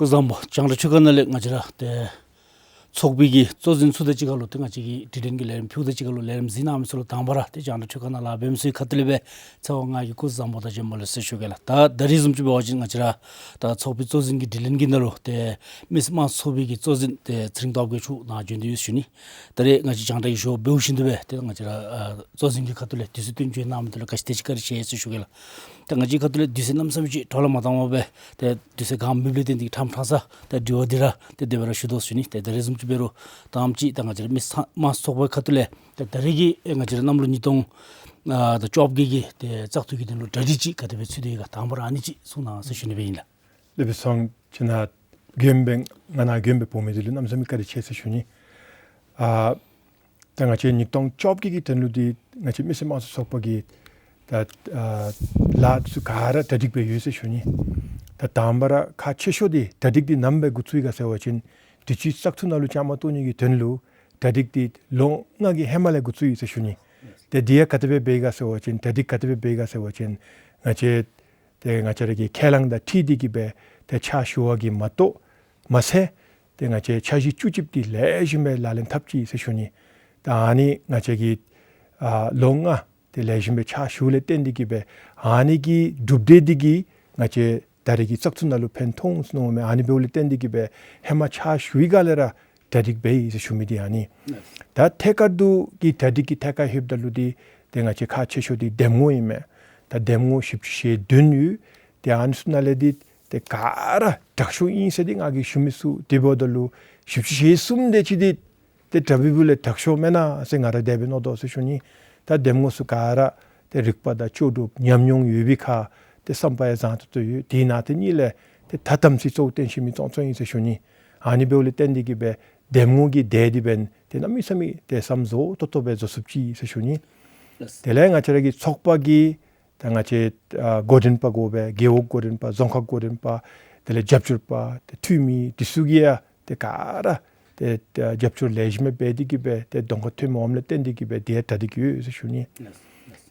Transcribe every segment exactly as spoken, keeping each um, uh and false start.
བཟང་པོ། རྒྱང་བསྒྲགས་ཆོས་ཁང་ནང་ལས་ང་བཅས་ར་ཏེ་ཚོགས་པའི་གི་གཙོ་འཛིན་ཚུ་དང་གཅིག་ཁར་ལུ་ཏེ་ང་བཅས་ཀྱིས་དྲི་ལན་གྱི་ལས་རིམ་ཕུལཝ་ད་གཅིག་ཁར་ལུ་ལས་རིམ་གཟིགས་གནང་མི་ཚུ་ལུ་དང་པ་ར་ཏེ་རྒྱང་བསྒྲགས་ཆོས་ཁང་ནང་ལཱ་འབད་མི་ཚུའི་ཁ་ཐུག་ལས་སྦེ་ཚེ་དབང་ང་གིས་སྐུ་གཟུགས་བཟང་པོ་དང་བྱོན་པ་ལེགས་ཟེར་ཞུ་གེ་ལགས། ད་ད་རིས་བཟུམ་ཅིག་འབད་བ་ཅིན་ང་བཅས་ར་ད་ཚོགས་པའི་གཙོ་འཛིན་གྱི་དྲི་ལན་གྱི་ནང་ལུ་ཏེ་མི་སེར་དམངས་གཙོ་ཚོགས་པའི་གི་གཙོ་འཛིན་ཏེ་ཚེ་རིང་སྟོབས་རྒྱས་མཆོག་ནཱ་བྱོན་ཏེ་ཡོད་ཟེར་ཞུ་ནི། ད་རེས་ང་བཅས་རྒྱང་བསྒྲགས་ཀྱི་ཞུ་བ་འབདཝ་བཞིན་དུ་སྦེ་ཏེ་ང་བཅས་ར་ཨ་གཙོ་འཛིན་གྱི་ཁ་ཐུག་ལས་དུས་ཚོད་བཏོན་བྱོན་གནང་མི་འདི་ལུ་ག་ཅི་དེ་ཅིག་བཀའ་དྲིན་ཆེ་ཟེར་ཞུ་གེ་ལགས། ད་ང་བཅས་ཁ་ཐུག་ལས་དུས་ཚོད་གནམ་མེད་ས་མེད་ཅིག་འཕྲོ་བརླག་མ་བཏང་བར་སྦེ་ཏེ་དུས་ཚོད་གང་མེདཔ་ལས་བརྟེན་ཏེ་ཕྲང་ཕྲང་ས་ད་དྲི་བ་འདི་ར་ཏེ་དེ་སྦེ་ར་ཞུ་དོ་ཟེར་ཞུ་ནི། ཏེ་ད་རིས་བཟུམ་ཅིག་འབད་རུང་ད་ཨ་ཙི་ད་ང་བཅས་ར་མི་སེར་དམངས་གཙོ་ཚོགས་པའི་ཁ་ཐུག་ལས་ཏེ་ད་རེས་ཀྱི་ཨེ་ང་བཅས་ར་གནམ་ལོ་ཉིས་སྟོང་ཨ་ད་བཅོ་བརྒྱད་ཀྱི་ཏེ་བཙག་འཐུ་གི་དོན་ལུ་གྲ་སྒྲིག་ཅིག་ག་དེ་སྦེ་ཚུད་དེ་ཡོད་ག་དང་པ་ར་ཨ་ནི་ཅིག་གསུང་གནང་ཟེར་ཞུ་ནི་སྦེ་ཨིན་ལགས། ལེགས་པའི་སོང་ཅི་ན་རྒྱུན་པའི་ང་ནཱ་རྒྱུན་པའི་འབོ་མི་འདི་ལུ་གནམ་མེད་ས་མེད་བཀའ་དྲིན་ཆེ་ཟེར་ཞུ་ནི། ཨ་ད་ང་བཅས་ཉིས་སྟོང་བཅོ་བརྒྱད་ཀྱི་དོན་ལུ་འདི་ང་བཅས་མི་སེར་དམངས་གཙོ་ཚོགས་པ་གིས་ད་ཨ་ལཱ་ཚུ་ག་ར་གྲ་སྒྲིག་འབད་ཡོད་ཟེར་ཞུ་ནི། ད་དང་པ་ར་ཁག་ཆེ་ཤོས་འདི་གྲ་སྒྲིག་འདི་ནམ་སྦེ་འགོ་བཙུགས་ཡི་ག་ཟེར་བ་ཅིན་དུས་ཅི་བཙག་འཐུ་ནང་ལུ་བཅའ་མར་གཏོགས་ནི་གི་དོན་ལུ་གྲ་སྒྲིག་འདི་ལོ་ལྔ་གི་ཧེ་མ་ལས་འགོ་བཙུགས་ཡི་ཟེར་ཞུ་ནི། ཏེ་འདི་ཡང་ག་དེ་སྦེ་འབད་ཡི་ག་ཟེར་བ་ཅིན་གྲ་སྒྲིག་ག་དེ་སྦེ་འབད་ཡི་ག་ཟེར་བ་ཅིན་ང་བཅས་ཏེ་ང་བཅས་ར་གི་ཁས་བླངས་དང་འཁྲིལ་ཏེ་གི་སྦེ་ཏེ་ཕྱག་ཞུ་བ་གིས་མ་གཏོགས་མ་ཚད་ཏེ་ང་བཅས་འཆར་གཞི་བཅུ་གཅིག་འདི་ལེགས་ཤོམ་སྦེ་ལག་ལེན་འཐབ་ཅི་ཟེར་ཞུ་ནི། ད་ཨ་ནི་ང་བཅས་ཀྱིས་ཨ་ལོ་ལྔ་ཏེ་ལེགས་ཤོམ་སྦེ་ཕྱག་ཞུཝ་ལས་བརྟེན་ཏེ་གི་སྦེ་ཨ་ནི་གི་གྲུབ་འབྲས་འདི་གིས་ང་བཅས་ད་རེས་ཀྱི་བཙག་འཐུ་ནང་ལུ་ཕན་ཐོགས་ཟེར་མནོཝ་མས། ཨ་ནི་འབདཝ་ལས་བརྟེན་ཏེ་གི་སྦེ་ཧེ་མ་ཕྱག་ཞུ་བའི་སྒང་ལས་ར་གྲ་སྒྲིག་འབད་ཡི་ཟེར་ཞུ་མི་འདི་ཨ་ནི། ད་ཐད་ཀར་དུ་གི་གྲ་སྒྲིག་གི་ཐད་ཁར་ལྷོདཔ་ད་ལུ་འདི་ཏེ་ང་བཅས་ཁག་ཆེ་ཤོས་འདི་འདེམས་ངོ་ཨིན་མས། ད་འདེམས་ངོ་བཞི་བཅུ་ཞེ་བདུན་ཡོད། ཏེ་ཨ་ནི་ཚུ་ནང་ལས་འདི་ཏེ་ག་ར་དྲག་ཤོས་ཨིན་ཟེར་འདི་ང་གིས་ཞུ་མི་ཚུགས། དེ་འབདཝ་ད་ལུ་བཞི་བཅུ་ཞེ་གསུམ་དེ་ཅིག་འདི་ཏེ་དྲག་པའི་སྦུག་ལས་དྲག་ཤོས་མེན་ན་ཟེར་ང་ར་དེ་སྦེ་མནོ་དོ་ཟེར་ཞུ་ནི། ད་འདེམས་ངོ་ཚུ་ག་ར་ཏེ་རིག་པ་དང་ལྕོགས་གྲུབ་ཉམས་མྱོང་ཡོད་པའི་ཁར་ཏེ་བསམ་པ་ཡང་བཟང་ཏོག་ཏོ་ཡོད། དེ་ནང་དེ་གཉིས་ལས་ཏེ་ད་དམ་ཚིག་གཙོ་བོ་བསྟེན་ཤེས་མི་ཙང་ཙང་ཨིན་ཟེར་ཞུ་ནི། ཨ་ནི་འབདཝ་ལས་བརྟེན་ཏེ་གི་སྦེ་འདེམས་ངོ་གི་དེ་འདི་འབདན་ཏེ་གནམ་མེད་ས་མེད་ཏེ་བསམ་བཟོ་ཏོག་ཏོ་སྦེ་བཟོ་ཚུགས་ཅི་ཟེར་ཞུ་ནི། ལགས། དེ་ལས་ང་བཅས་ར་གི་ཚོགས་པ་གི་ད་ང་བཅས་ཨ་འགོ་འདྲེན་པ་དགོ་པས། རྒེད་འོག་འགོ་འདྲེན་པ་རྫོང་ཁག་འགོ་འདྲེན་པ་དེ་ལས་རྒྱབ་སྐྱོར་པ་ཏེ་འཐུས་མི་འདི་ཚུ་གིས་ཡང་ཏེ་ག་ར་ཏེ་ཏེ་རྒྱབ་སྐྱོར་ལེགས་ཤོམ་སྦེ་འབད་དེ་གི་སྦེ་ཏེ་གདོང་ཁར་ཐོནམ་འོངམ་ལས་བརྟེན་ཏེ་གི་སྦེ་དེ་ཡང་གྲ་སྒྲིག་ཡོད་ཟེར་ཞུ་ནི། ལགས། ལགས།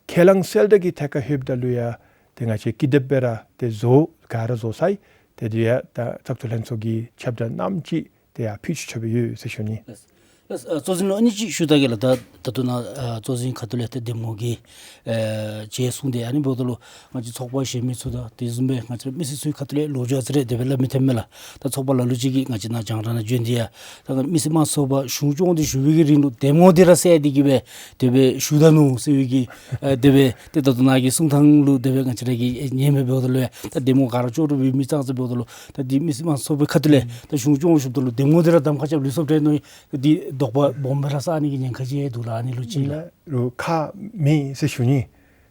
ཁས་བླངས་གསལ་བསྒྲགས་ཀྱི་ཐད་ཁར་ལྷོདཔ་ད་ལུ་ཡང་ཏེ་ང་བཅས་ཀྱིས་དེ་སྦེ་ར་ཏེ་བཟོ་ག་ར་བཟོ་ཚར་ཡི། ཏེ་དེ་ཡང་ད་བཙག་འཐུ་ལྷན་ཚོགས་ཀྱི་ཁྱབ་བསྒྲགས་ནང་ཅིག་ཏེ་ཡར་ཕུལ་ཆི་ཆི་སྦེ་ཡོད་ཟེར་ཞུ་ནི། ལགས། ལགས། ཨ་གཙོ་འཛིན་ལུ་ཨ་ནི་ཅིག་ཞུ་ད་གེ་ལགས། ད་ད་ལྟོ་ནཱ་ཨ་གཙོ་འཛིན་ཁ་ཐུག་ལས་ཏེ་འདེམས་ངོ་གི་ཨེ་ཅིག་གསུངས་ཏེ་ཨ་ནི་འབདཝ་ད་ལུ་ང་བཅས་ཚོགས་པ་གཞན་མི་ཚུ་དང་དེ་བཟུམ་སྦེ་ང་བཅས་མི་སེར་ཚུའི་ཁ་ཐུག་ལས་ལོ་རྒྱུས་ཨ་ཙི་རེ་དེ་སྦེ་སླབ་མི་ཐོནམ་མས་ལགས། ད་ཚོགས་པ་ལ་ལུ་ཅིག་གིས་ང་བཅས་ནཱ་རྒྱང་བསྒྲགས་ནང་བྱོན་ཏེ་ཡང་ད་མི་སེར་དམངས་གཙོ་ཚོགས་པ་གཞུང་སྐྱོང་སྟེ་བཞུགས་པའི་གི་རིང་ལུ་འདེམས་ངོ་འདི་ར་བསལ་ཏེ་གི་སྦེ་དེ་སྦེ་བཞུགས་ད་ནུག་ཟེར་བའི་གི་ཨ་དེ་སྦེ་ཏེ་ད་ལྟོ་ནཱ་གི་གསུང་ཐངས་ལུ་དེ་སྦེ་ང་བཅས་ར་གིས་ཨེ་ཉན་མི་འབདཝ་ད་ལུ་ཡང་ད་འདེམས་ངོ་ག་ར་ལྕོགས་གྲུབ་ཡོད་མི་ཙང་ཙ་འབདཝ་ད་ལུ་ད་འདི་མི་སེར་དམངས་གཙོ་ཚོགས་པའི་ཁ་ཐུག་ལས་ད་གཞུང་སྐྱོང་བཞུགསཔ་ད་ལུ་འདེམས་ངོ་འདི་ར་གདམ་ཁ་རྐྱབ་ལུས་སོཔ་འདྲས་མནོ་ཡི། ད་འདི་དོགས་པ་སྦོམ་སྦེ་ར་སངས་ནི་གི་ཉེན་ཁ་ཅིག་འདུག་ལགས། ཨ་ནི་ལུ་ཅིག་ལགས། རོགས་ཁག་མེད་ཟེར་ཞུ་ནི།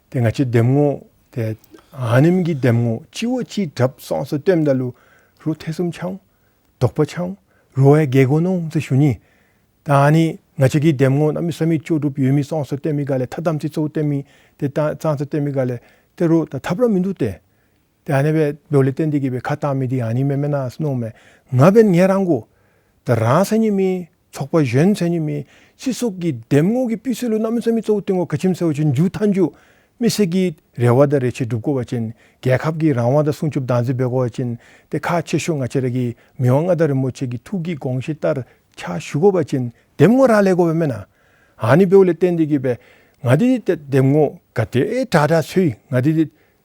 ཏེ་ང་བཅས་འདེམས་ངོ་ཏེ་ཨ་ནེམ་གྱི་འདེམས་ངོ་གཅིག་བ་གཅིག་དྲགཔ་ཙང་ཙ་སྟོནམ་ད་ལུ་རོགས་ཐེ་ཚོམ་ཆགས་འོང་། དོགས་པ་ཆགས་འོང་། རོགས་ཡང་རྒས་དགོ་མནོ་འོང་ཟེར་ཞུ་ནི། ད་ཨ་ནི་ང་བཅས་ཀྱི་འདེམས་ངོ་གནམ་མེད་ས་མེད་ལྕོགས་གྲུབ་ཡོད་མི་ཙང་ཙ་སྟོན་མི་ག་ལས་ཐ་དམ་ཚིག་གཙོ་བོ་སྟོན་མི་ཏེ་ད་ཙང་ཙ་སྟོན་མི་ག་ལས་ཏེ་རོགས་ད་ཐབས་ར་མིན་འདུག་སྟེ། ཏེ་ཨ་ནི་སྦེ་འབདཝ་ལས་བརྟེན་ཏེ་གི་སྦེ་ཁ་བཏང་མི་འདི་ཨ་ནི་མེན་མེན་ན་ཟེར་མནོཝ་མས། ང་འབདན་ངལ་རངས་དགོ། ད་རང་ཟེར་ནི་མེད། ཚོགས་པ་གཞན་ཟེར་ནི་མེད། སྤྱི་ཚོགས་ཀྱི་འདེམས་ངོ་གི་སྤུས་ཚད་ལུ་གནམ་མེད་ས་མེད་གཙོ་བོ་སྟོན་དགོ། ག་ཅི་སྨོ་ཟེར་བ་ཅིན་མཇུག་མཐའ་མཇུག་མི་སེར་གྱི་རེ་བ་དང་རེ་ཆེ་སྒྲུབ་དགོ་པ་ཅིན་རྒྱལ་ཁབ་ཀྱི་རང་དབང་དང་སྲུང་སྐྱོབ་བདག་འཛིན་འབད་དགོ་པ་ཅིན་ཏེ་ཁག་ཆེ་ཤོས་ང་བཅས་ར་གི་མི་དབང་མངའ་བདག་རིན་པོ་ཆེ་གི་ཐུགས་ཀྱི་དགོངས་བཞེད་ལྟར་ཕྱག་ཞུ་དགོ་པ་ཅིན་འདེམས་ངོ་ར་ལེན་དགོ་པས་མེན་ན། ཨ་ནི་འབདཝ་ལས་བརྟེན་ཏེ་གི་སྦེ་ང་འདི་ཏེ་འདེམས་ངོ་ག་དེ་དྲག་དྲག་འཚོལ་ཡི། ང་འདི་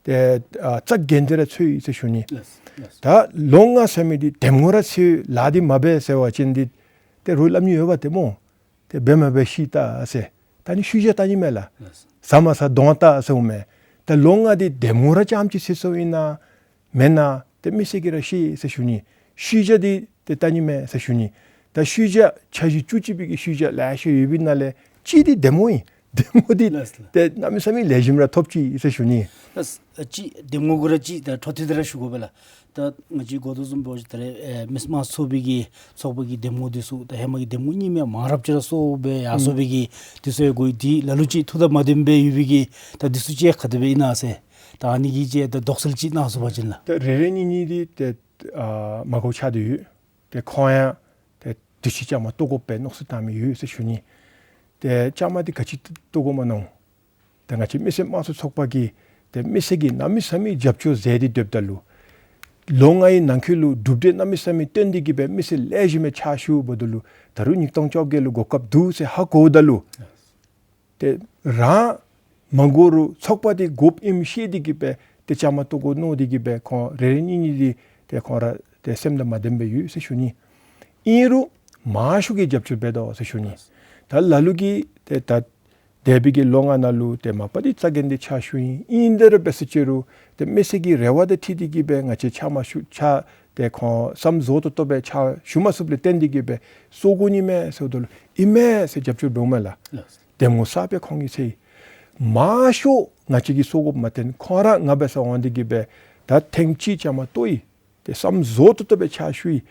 ཏེ་ཨ་རྩ་འགེངས་ཏེ་ར་འཚོལ་ཡི་ཟེར་ཞུ་ནི། ལགས། ལགས། ད་ལོ་ལྔ་ཟེར་མི་འདི་འདེམས་ངོ་ར་འཚོལ་ལཱ་འདི་མ་འབད་ཟེར་བ་ཅིན་འདི་ཏེ་རོགས་སླབ་ནི་ཡོད་པ་ཏེ་སྨོ། ཏེ་འབད་མ་འབད་ཤེས་ལྟ་ཟེར། ད་ནི་ཤུལ་བཞག་བལྟ་ནི་མས་ལགས། ལགས། ཟ་མ་ཟ་གདོང་བལྟ་ཟེརཝ་མས། ད་ལོ་ལྔ་འདི་འདེམས་ངོ་ར་རྐྱངམ་ཅིག་འཚོལ་སོང་ཨིན་ན་མེན་ན་ཏེ་མི་སེར་གྱིས་ར་ཤེས་ཟེར་ཞུ་ནི། ཤུལ་བཞག་འདི་ཏེ་བལྟ་ནི་མས་ཟེར་ཞུ་ནི། ད་ཤུལ་བཞག་འཆར་གཞི་བཅུ་གཅིག་པའི་གི་ཤུལ་བཞག་ལེ་ཤ་ཡོད་པའི་ནང་ལས་གཅིག་འདི་འདེམས་ངོ་ཨིན། འདེམས་ངོ་འདི་ལགས་ལགས། ཏེ་གནམ་མེད་ས་མེད་ལེགས་ཤོམ་ར་ཐོབ་ཅི་ཟེར་ཞུ་ནི། ལགས། ཨ་གཅིག་འདེམས་ངོ་གུ་ར་གཅིག་ད་འཕྲོ་མཐུད་དེ་ར་ཞུ་དགོ་པས་ལགས། ད་ང་བཅས་གོ་དོ་བཟུམ་འབད་བ་ཅིན་ད་རེས་ཨེ་མི་སེར་དམངས་གཙོ་ཚོགས་པའི་གི་ཚོགས་པ་གི་འདེམས་ངོ་འདི་ཚུ་ད་ཧེ་མ་གི་འདེམས་ངོ་གཉིས་མེན་མང་རབས་ཅིག་ར་སོར་སྦེ་ཡར་སོང་བའི་གི་དུས་ཚོད་འགོར་ཡི། འདི་ལ་ལུ་ཅིག་ཐུགས་དང་མ་ལྡནམ་སྦེ་ཡོད་པའི་གི་ད་འདི་ཚུ་ཅིག་ག་དེ་སྦེ་ཨིན་ན་ཟེར། ད་ཨ་ནི་གི་ཅིག་ད་དོགས་སེལ་ཅིག་གནང་སོང་པ་ཅིན་ལགས། ད་རེ་རེ་གཉིས་གཉིས་འདི་ཏེ་ཨ་མ་གོ་ཆགས་ཏེ་ཡོད། ཏེ་ཁོང་ཡང་ཏེ་དུས་ཅི་བཅའ་མར་གཏོགས་དགོ་པའི་མནོ་བསམ་བཏང་མི་ཡོད་ཟེར་ཞུ་ནི། ཏེ་བཅའ་མར་འདི་ག་ཅི་གཏོགས་དགོཔ་མནོ། ཏེ་ང་བཅས་མི་སེར་དམངས་གཙོ་ཚོགས་པ་གིས་ཏེ་མི་སེར་གྱིས་གནམ་མེད་ས་མེད་རྒྱབ་སྐྱོར་མཛད་དེ་སྡོདཔ་ད་ལུ་ ལོ་ལྔའི་ནང་འཁོད་ལུ་གྲུབ་འབྲས་གནམ་མེད་ས་མེད་བཏོན་ཏེ་གི་སྦེ་མི་སེར་ལེགས་ཤོམ་སྦེ་ཕྱག་ཞུ་འབདཝ་ད་ལུ་ད་རུང་ཉིས་སྟོང་བཅོ་བརྒྱད་ལུ་གོ་སྐབས་འདུག་ཟེར་ཧ་གོཝ་ད་ལུ་ཏེ་རང་མ་དགོ་རུང་ཚོགས་པ་འདི་དགོཔ་ཨིནམ་ཤེས་ཏེ་གི་སྦེ་ཏེ་བཅའ་མར་གཏོགས་དགོ་མནོ་སྟེ་གི་སྦེ་ཁོང་རེ་རེ་གཉིས་གཉིས་འདི་ཏེ་ཁོང་ར་ཏེ་སེམས་དང་མ་ལྡནམ་སྦེ་ཡོད་ཟེར་ཞུ་ནི། ཨིན་རུང་མང་ཤོས་ཀྱིས་རྒྱབ་སྐྱོར་འབད་དོ་ཟེར་ཞུ་ནི། ད་ལ་ལུ་གིས་ཏེ་ད་འདས་པའི་གི་ལོ་ལྔ་ནང་ལུ་ཏེ་མ་པ་འདི་རྩ་འགེངས་ཏེ་ཕྱག་ཞུ་ཡི། ཨིན་དེ་ར་འབད་ཟེར་ཅི་རུང་ཏེ་མི་སེར་གྱི་རེ་བ་དང་འཁྲིལ་ཏེ་གི་སྦེ་ང་བཅས་ཕྱག་མ་ཞུ་ཕྱག་ཏེ་ཁོང་བསམ་བཟོ་ཏོག་ཏོ་སྦེ་ཕྱག་ཞུ་མ་ཚུགསཔ་ལས་བརྟེན་ཏེ་གི་སྦེ་སོར་དགོ་ནི་མས་ཟེརཝ་ད་ལུ་ཨིན་མས་ཟེར་རྒྱབ་སྐྱོར་འབདཝ་མས་ལགས། ལགས། འདེམས་ངོ་གསརཔ་ཁོང་གིས་འཚོལ་ཡི། མང་ཤོས་ང་བཅས་ཀྱིས་སོར་དགོཔ་མ་བཏོན། ཁོང་ར་ང་འབད་སར་འོང་སྟེ་གི་སྦེ་ད་ཐེངས་གཅིག་བཅའ་མར་གཏོགས་ཡི། ཏེ་བསམ་བཟོ་ཏོག་ཏོ་སྦེ་ཕྱག་ཞུ་ཡི།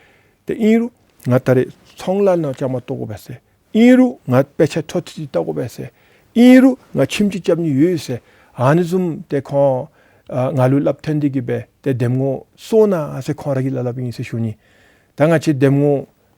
ཏེ་ཨིན་རུང་ང་ད་རེས་ཚོང་ལཱ་ནང་བཅའ་མར་གཏོགས་དགོ་པས་ཟེར། ཨིན་རུང་ང་དཔེ་ཆ་འཕྲོ་མཐུད་དེ་བལྟ་དགོ་པས་ཟེར། ཨིན་རུང་ང་ཁྱིམ་ཅིག་རྐྱབ་ནི་ཡོད་ཟེར། ཨ་ནི་བཟུམ་ཏེ་ཁོང་ཨ་ང་ལུ་སླབ་ཐོན་ཏེ་གི་སྦེ་ཏེ་འདེམས་ངོ་སོར་གནང་ཟེར་ཁོང་ར་གིས་སླབ་སླབ་ཨིན་ཟེར་ཞུ་ནི། ད་ང་བཅས་འདེམས་ངོ་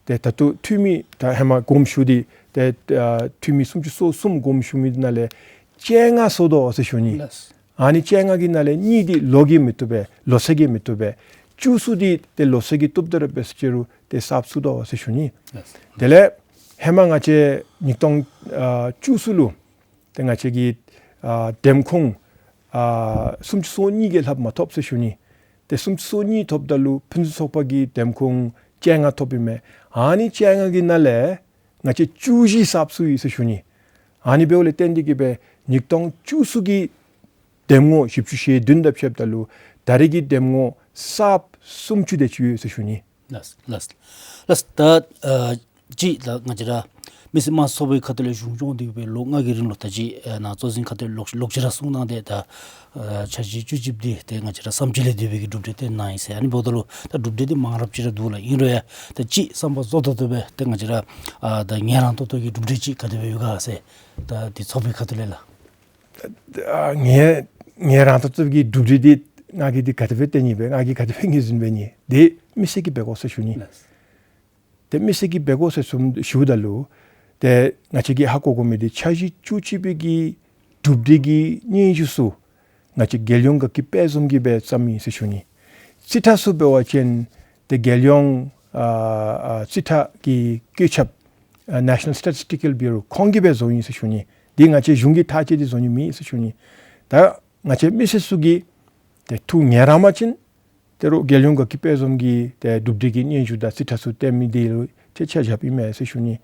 ཏེ་ད་ལྟོ་འཐུས་མི་ད་ཧེ་མ་དགོངསམ་ཞུ་སྟེ་ཏེ་ཨ་འཐུས་མི་སུམ་ཅུ་སོ་གསུམ་དགོངསམ་ཞུ་མི་ནང་ལས་བཅོ་ལྔ་སོར་དོ་ཟེར་ཞུ་ནི། ལགས། ཨ་ནི་བཅོ་ལྔ་གི་ནང་ལས་གཉིས་འདི་ལོ་གིས་མི་བཏུབ་པས། ལོ་ཚད་ཀྱིས་མི་བཏུབ་པས། བཅུ་གསུམ་འདི་ཏེ་ལོ་ཚད་ཀྱིས་བཏུབ་སྟེ་ར་འབད་ཟེར་ཅི་རུང་ཏེ་གསརཔ་བཙུགས་དོ་ཟེར་ཞུ་ནི། ལགས། དེ་ལས་ཧེ་མ་ང་བཅས་ཉིས་སྟོང་ཨ་བཅུ་གསུམ་ལུ་ཏེ་ང་བཅས་ཀྱི་ཨ་འདེམས་ཁོངས་ཨ་སུམ་ཅུ་སོ་གཉིས་ཀྱི་ལྷགཔ་མ་ཐོབ་ཟེར་ཞུ་ནི། ཏེ་སུམ་ཅུ་སོ་གཉིས་ཐོབ་ད་ལུ་ཕུན་སུམ་ཚོགས་པ་གི་འདེམས་ཁོངས་བཅོ་ལྔ་ཐོབ་ཨིན་མས། ཨ་ནི་བཅོ་ལྔ་གི་ནང་ལས་ང་བཅས་བཅུ་བཞི་གསརཔ་བཙུགས་ཡི་ཟེར་ཞུ་ནི། ཨ་ནི་འབདཝ་ལས་བརྟེན་ཏེ་གི་སྦེ་ཉིས་སྟོང་བཅུ་གསུམ་གྱི་འདེམས་ངོ་བཞི་བཅུ་ཞེ་བདུན་དང་ཕྱདཔ་ད་ལུ་ད་རེས་ཀྱི་འདེམས་ངོ་གསརཔ་སུམ་ཅུ་དེ་ཅིག་ཡོད་ཟེར་ཞུ་ནི། ལགས་ལགས་ལགས། ད་ཨ་ཅིག་ད་ང་བཅས་ར་མི་སེར་དམངས་གཙོ་ཚོགས་པའི་ཁ་ཐུག་ལས་གཞུང་སྐྱོང་འདི་གི་སྦེ་ལོ་ལྔ་གི་རིང་ལུ་ད་ཅི་ཨ་ནཱ་གཙོ་འཛིན་ཁ་ཐུག་ལས་ལོག་ལོག་ཅི་ར་གསུངས་གནང་སྟེ་ད་ཨ་འཆར་གཞི་བཅུ་གཅིག་འདི་ཏེ་ང་བཅས་ར་བསམ་སྤྱོད་ལས་འདས་པའི་གི་གྲུབ་འབྲས་ཏེ་གནང་ཡི་ཟེར། ཨ་ནི་འབདཝ་ད་ལུ་ད་གྲུབ་འབྲས་འདི་མང་རབས་ཅིག་ར་འདུག་ལགས། ཨིན་རུང་ཡང་ད་ཅིག་བསམ་པ་རྫོགས་ཏོག་ཏོ་སྦེ་ཏེ་ང་བཅས་ར་ཨ་ད་ངལ་རངས་ཏོག་ཏོ་གི་གྲུབ་འབྲས་ཅིག་ག་དེ་སྦེ་ཡོད་ག་ཟེར། ད་འདི་ཚོགས་པའི་ཁ་ཐུག་ལས་ལགས། ཨ་ངལ་ངལ་རངས་ཏོག་ཏོ་གི་གྲུབ་འབྲས་འདི་ང་གིས་འདི་ག་དེ་སྦེ་སྟོན་ནི་སྦེ་ང་གིས་ག་དེ་སྦེ་ངོས་འཛིན་འབད་ནི། འདི་མི་སེར་གྱིས་འབད་དགོ་ཟེར་ཞུ་ནི། ལགས། ཏེ་མི་སེར་གྱིས་འབད་དགོ་ཟེར་གསུངས་ཞུཝ་ད་ལུ་ཏེ་ང་བཅས་ཀྱིས་ཧ་གོ་དགོ་མི་འདི་འཆར་གཞི་བཅུ་གཅིག་པའི་གི་གྲུབ་འབྲས་ཀྱི་སྙན་ཞུ་ཚུ་ང་བཅས་རྒྱལ་ཡོངས་དགའ་སྐྱིད་དཔལ་འཛོམས་ཀྱིས་སྦེ་བརྩམས་ཡི་ཟེར་ཞུ་ནི། རྩིས་ཁྲ་ཚུ་འབད་བ་ཅིན་ཏེ་རྒྱལ་ཡོངས་ཨ་ཨ་རྩིས་ཁྲ་གི་བཀོད་ཁྱབ་ཨ་National Statistical Bureau ཁོང་གིས་སྦེ་བཟོ་ཡི་ཟེར་ཞུ་ནི། འདི་ང་བཅས་གཞུང་གིས་ཐག་བཅད་དེ་བཟོ་ནི་མེད་ཟེར་ཞུ་ནི། ད་ང་བཅས་མི་སེར་ཚུ་གིས་ཏེ་ཐུགས་ངལ་རངས་པ་ཅིན་ཏེ་རོགས་རྒྱལ་ཡོངས་དགའ་སྐྱིད་དཔལ་འཛོམས་ཀྱི་ཏེ་གྲུབ་འབྲས་ཀྱི་སྙན་ཞུ་དང་རྩིས་ཁྲ་ཚུ་སྟོན་མི་འདི་ལུ་ཏེ་ཆ་བཞགཔ་ཨིན་མས་ཟེར་ཞུ་ནི།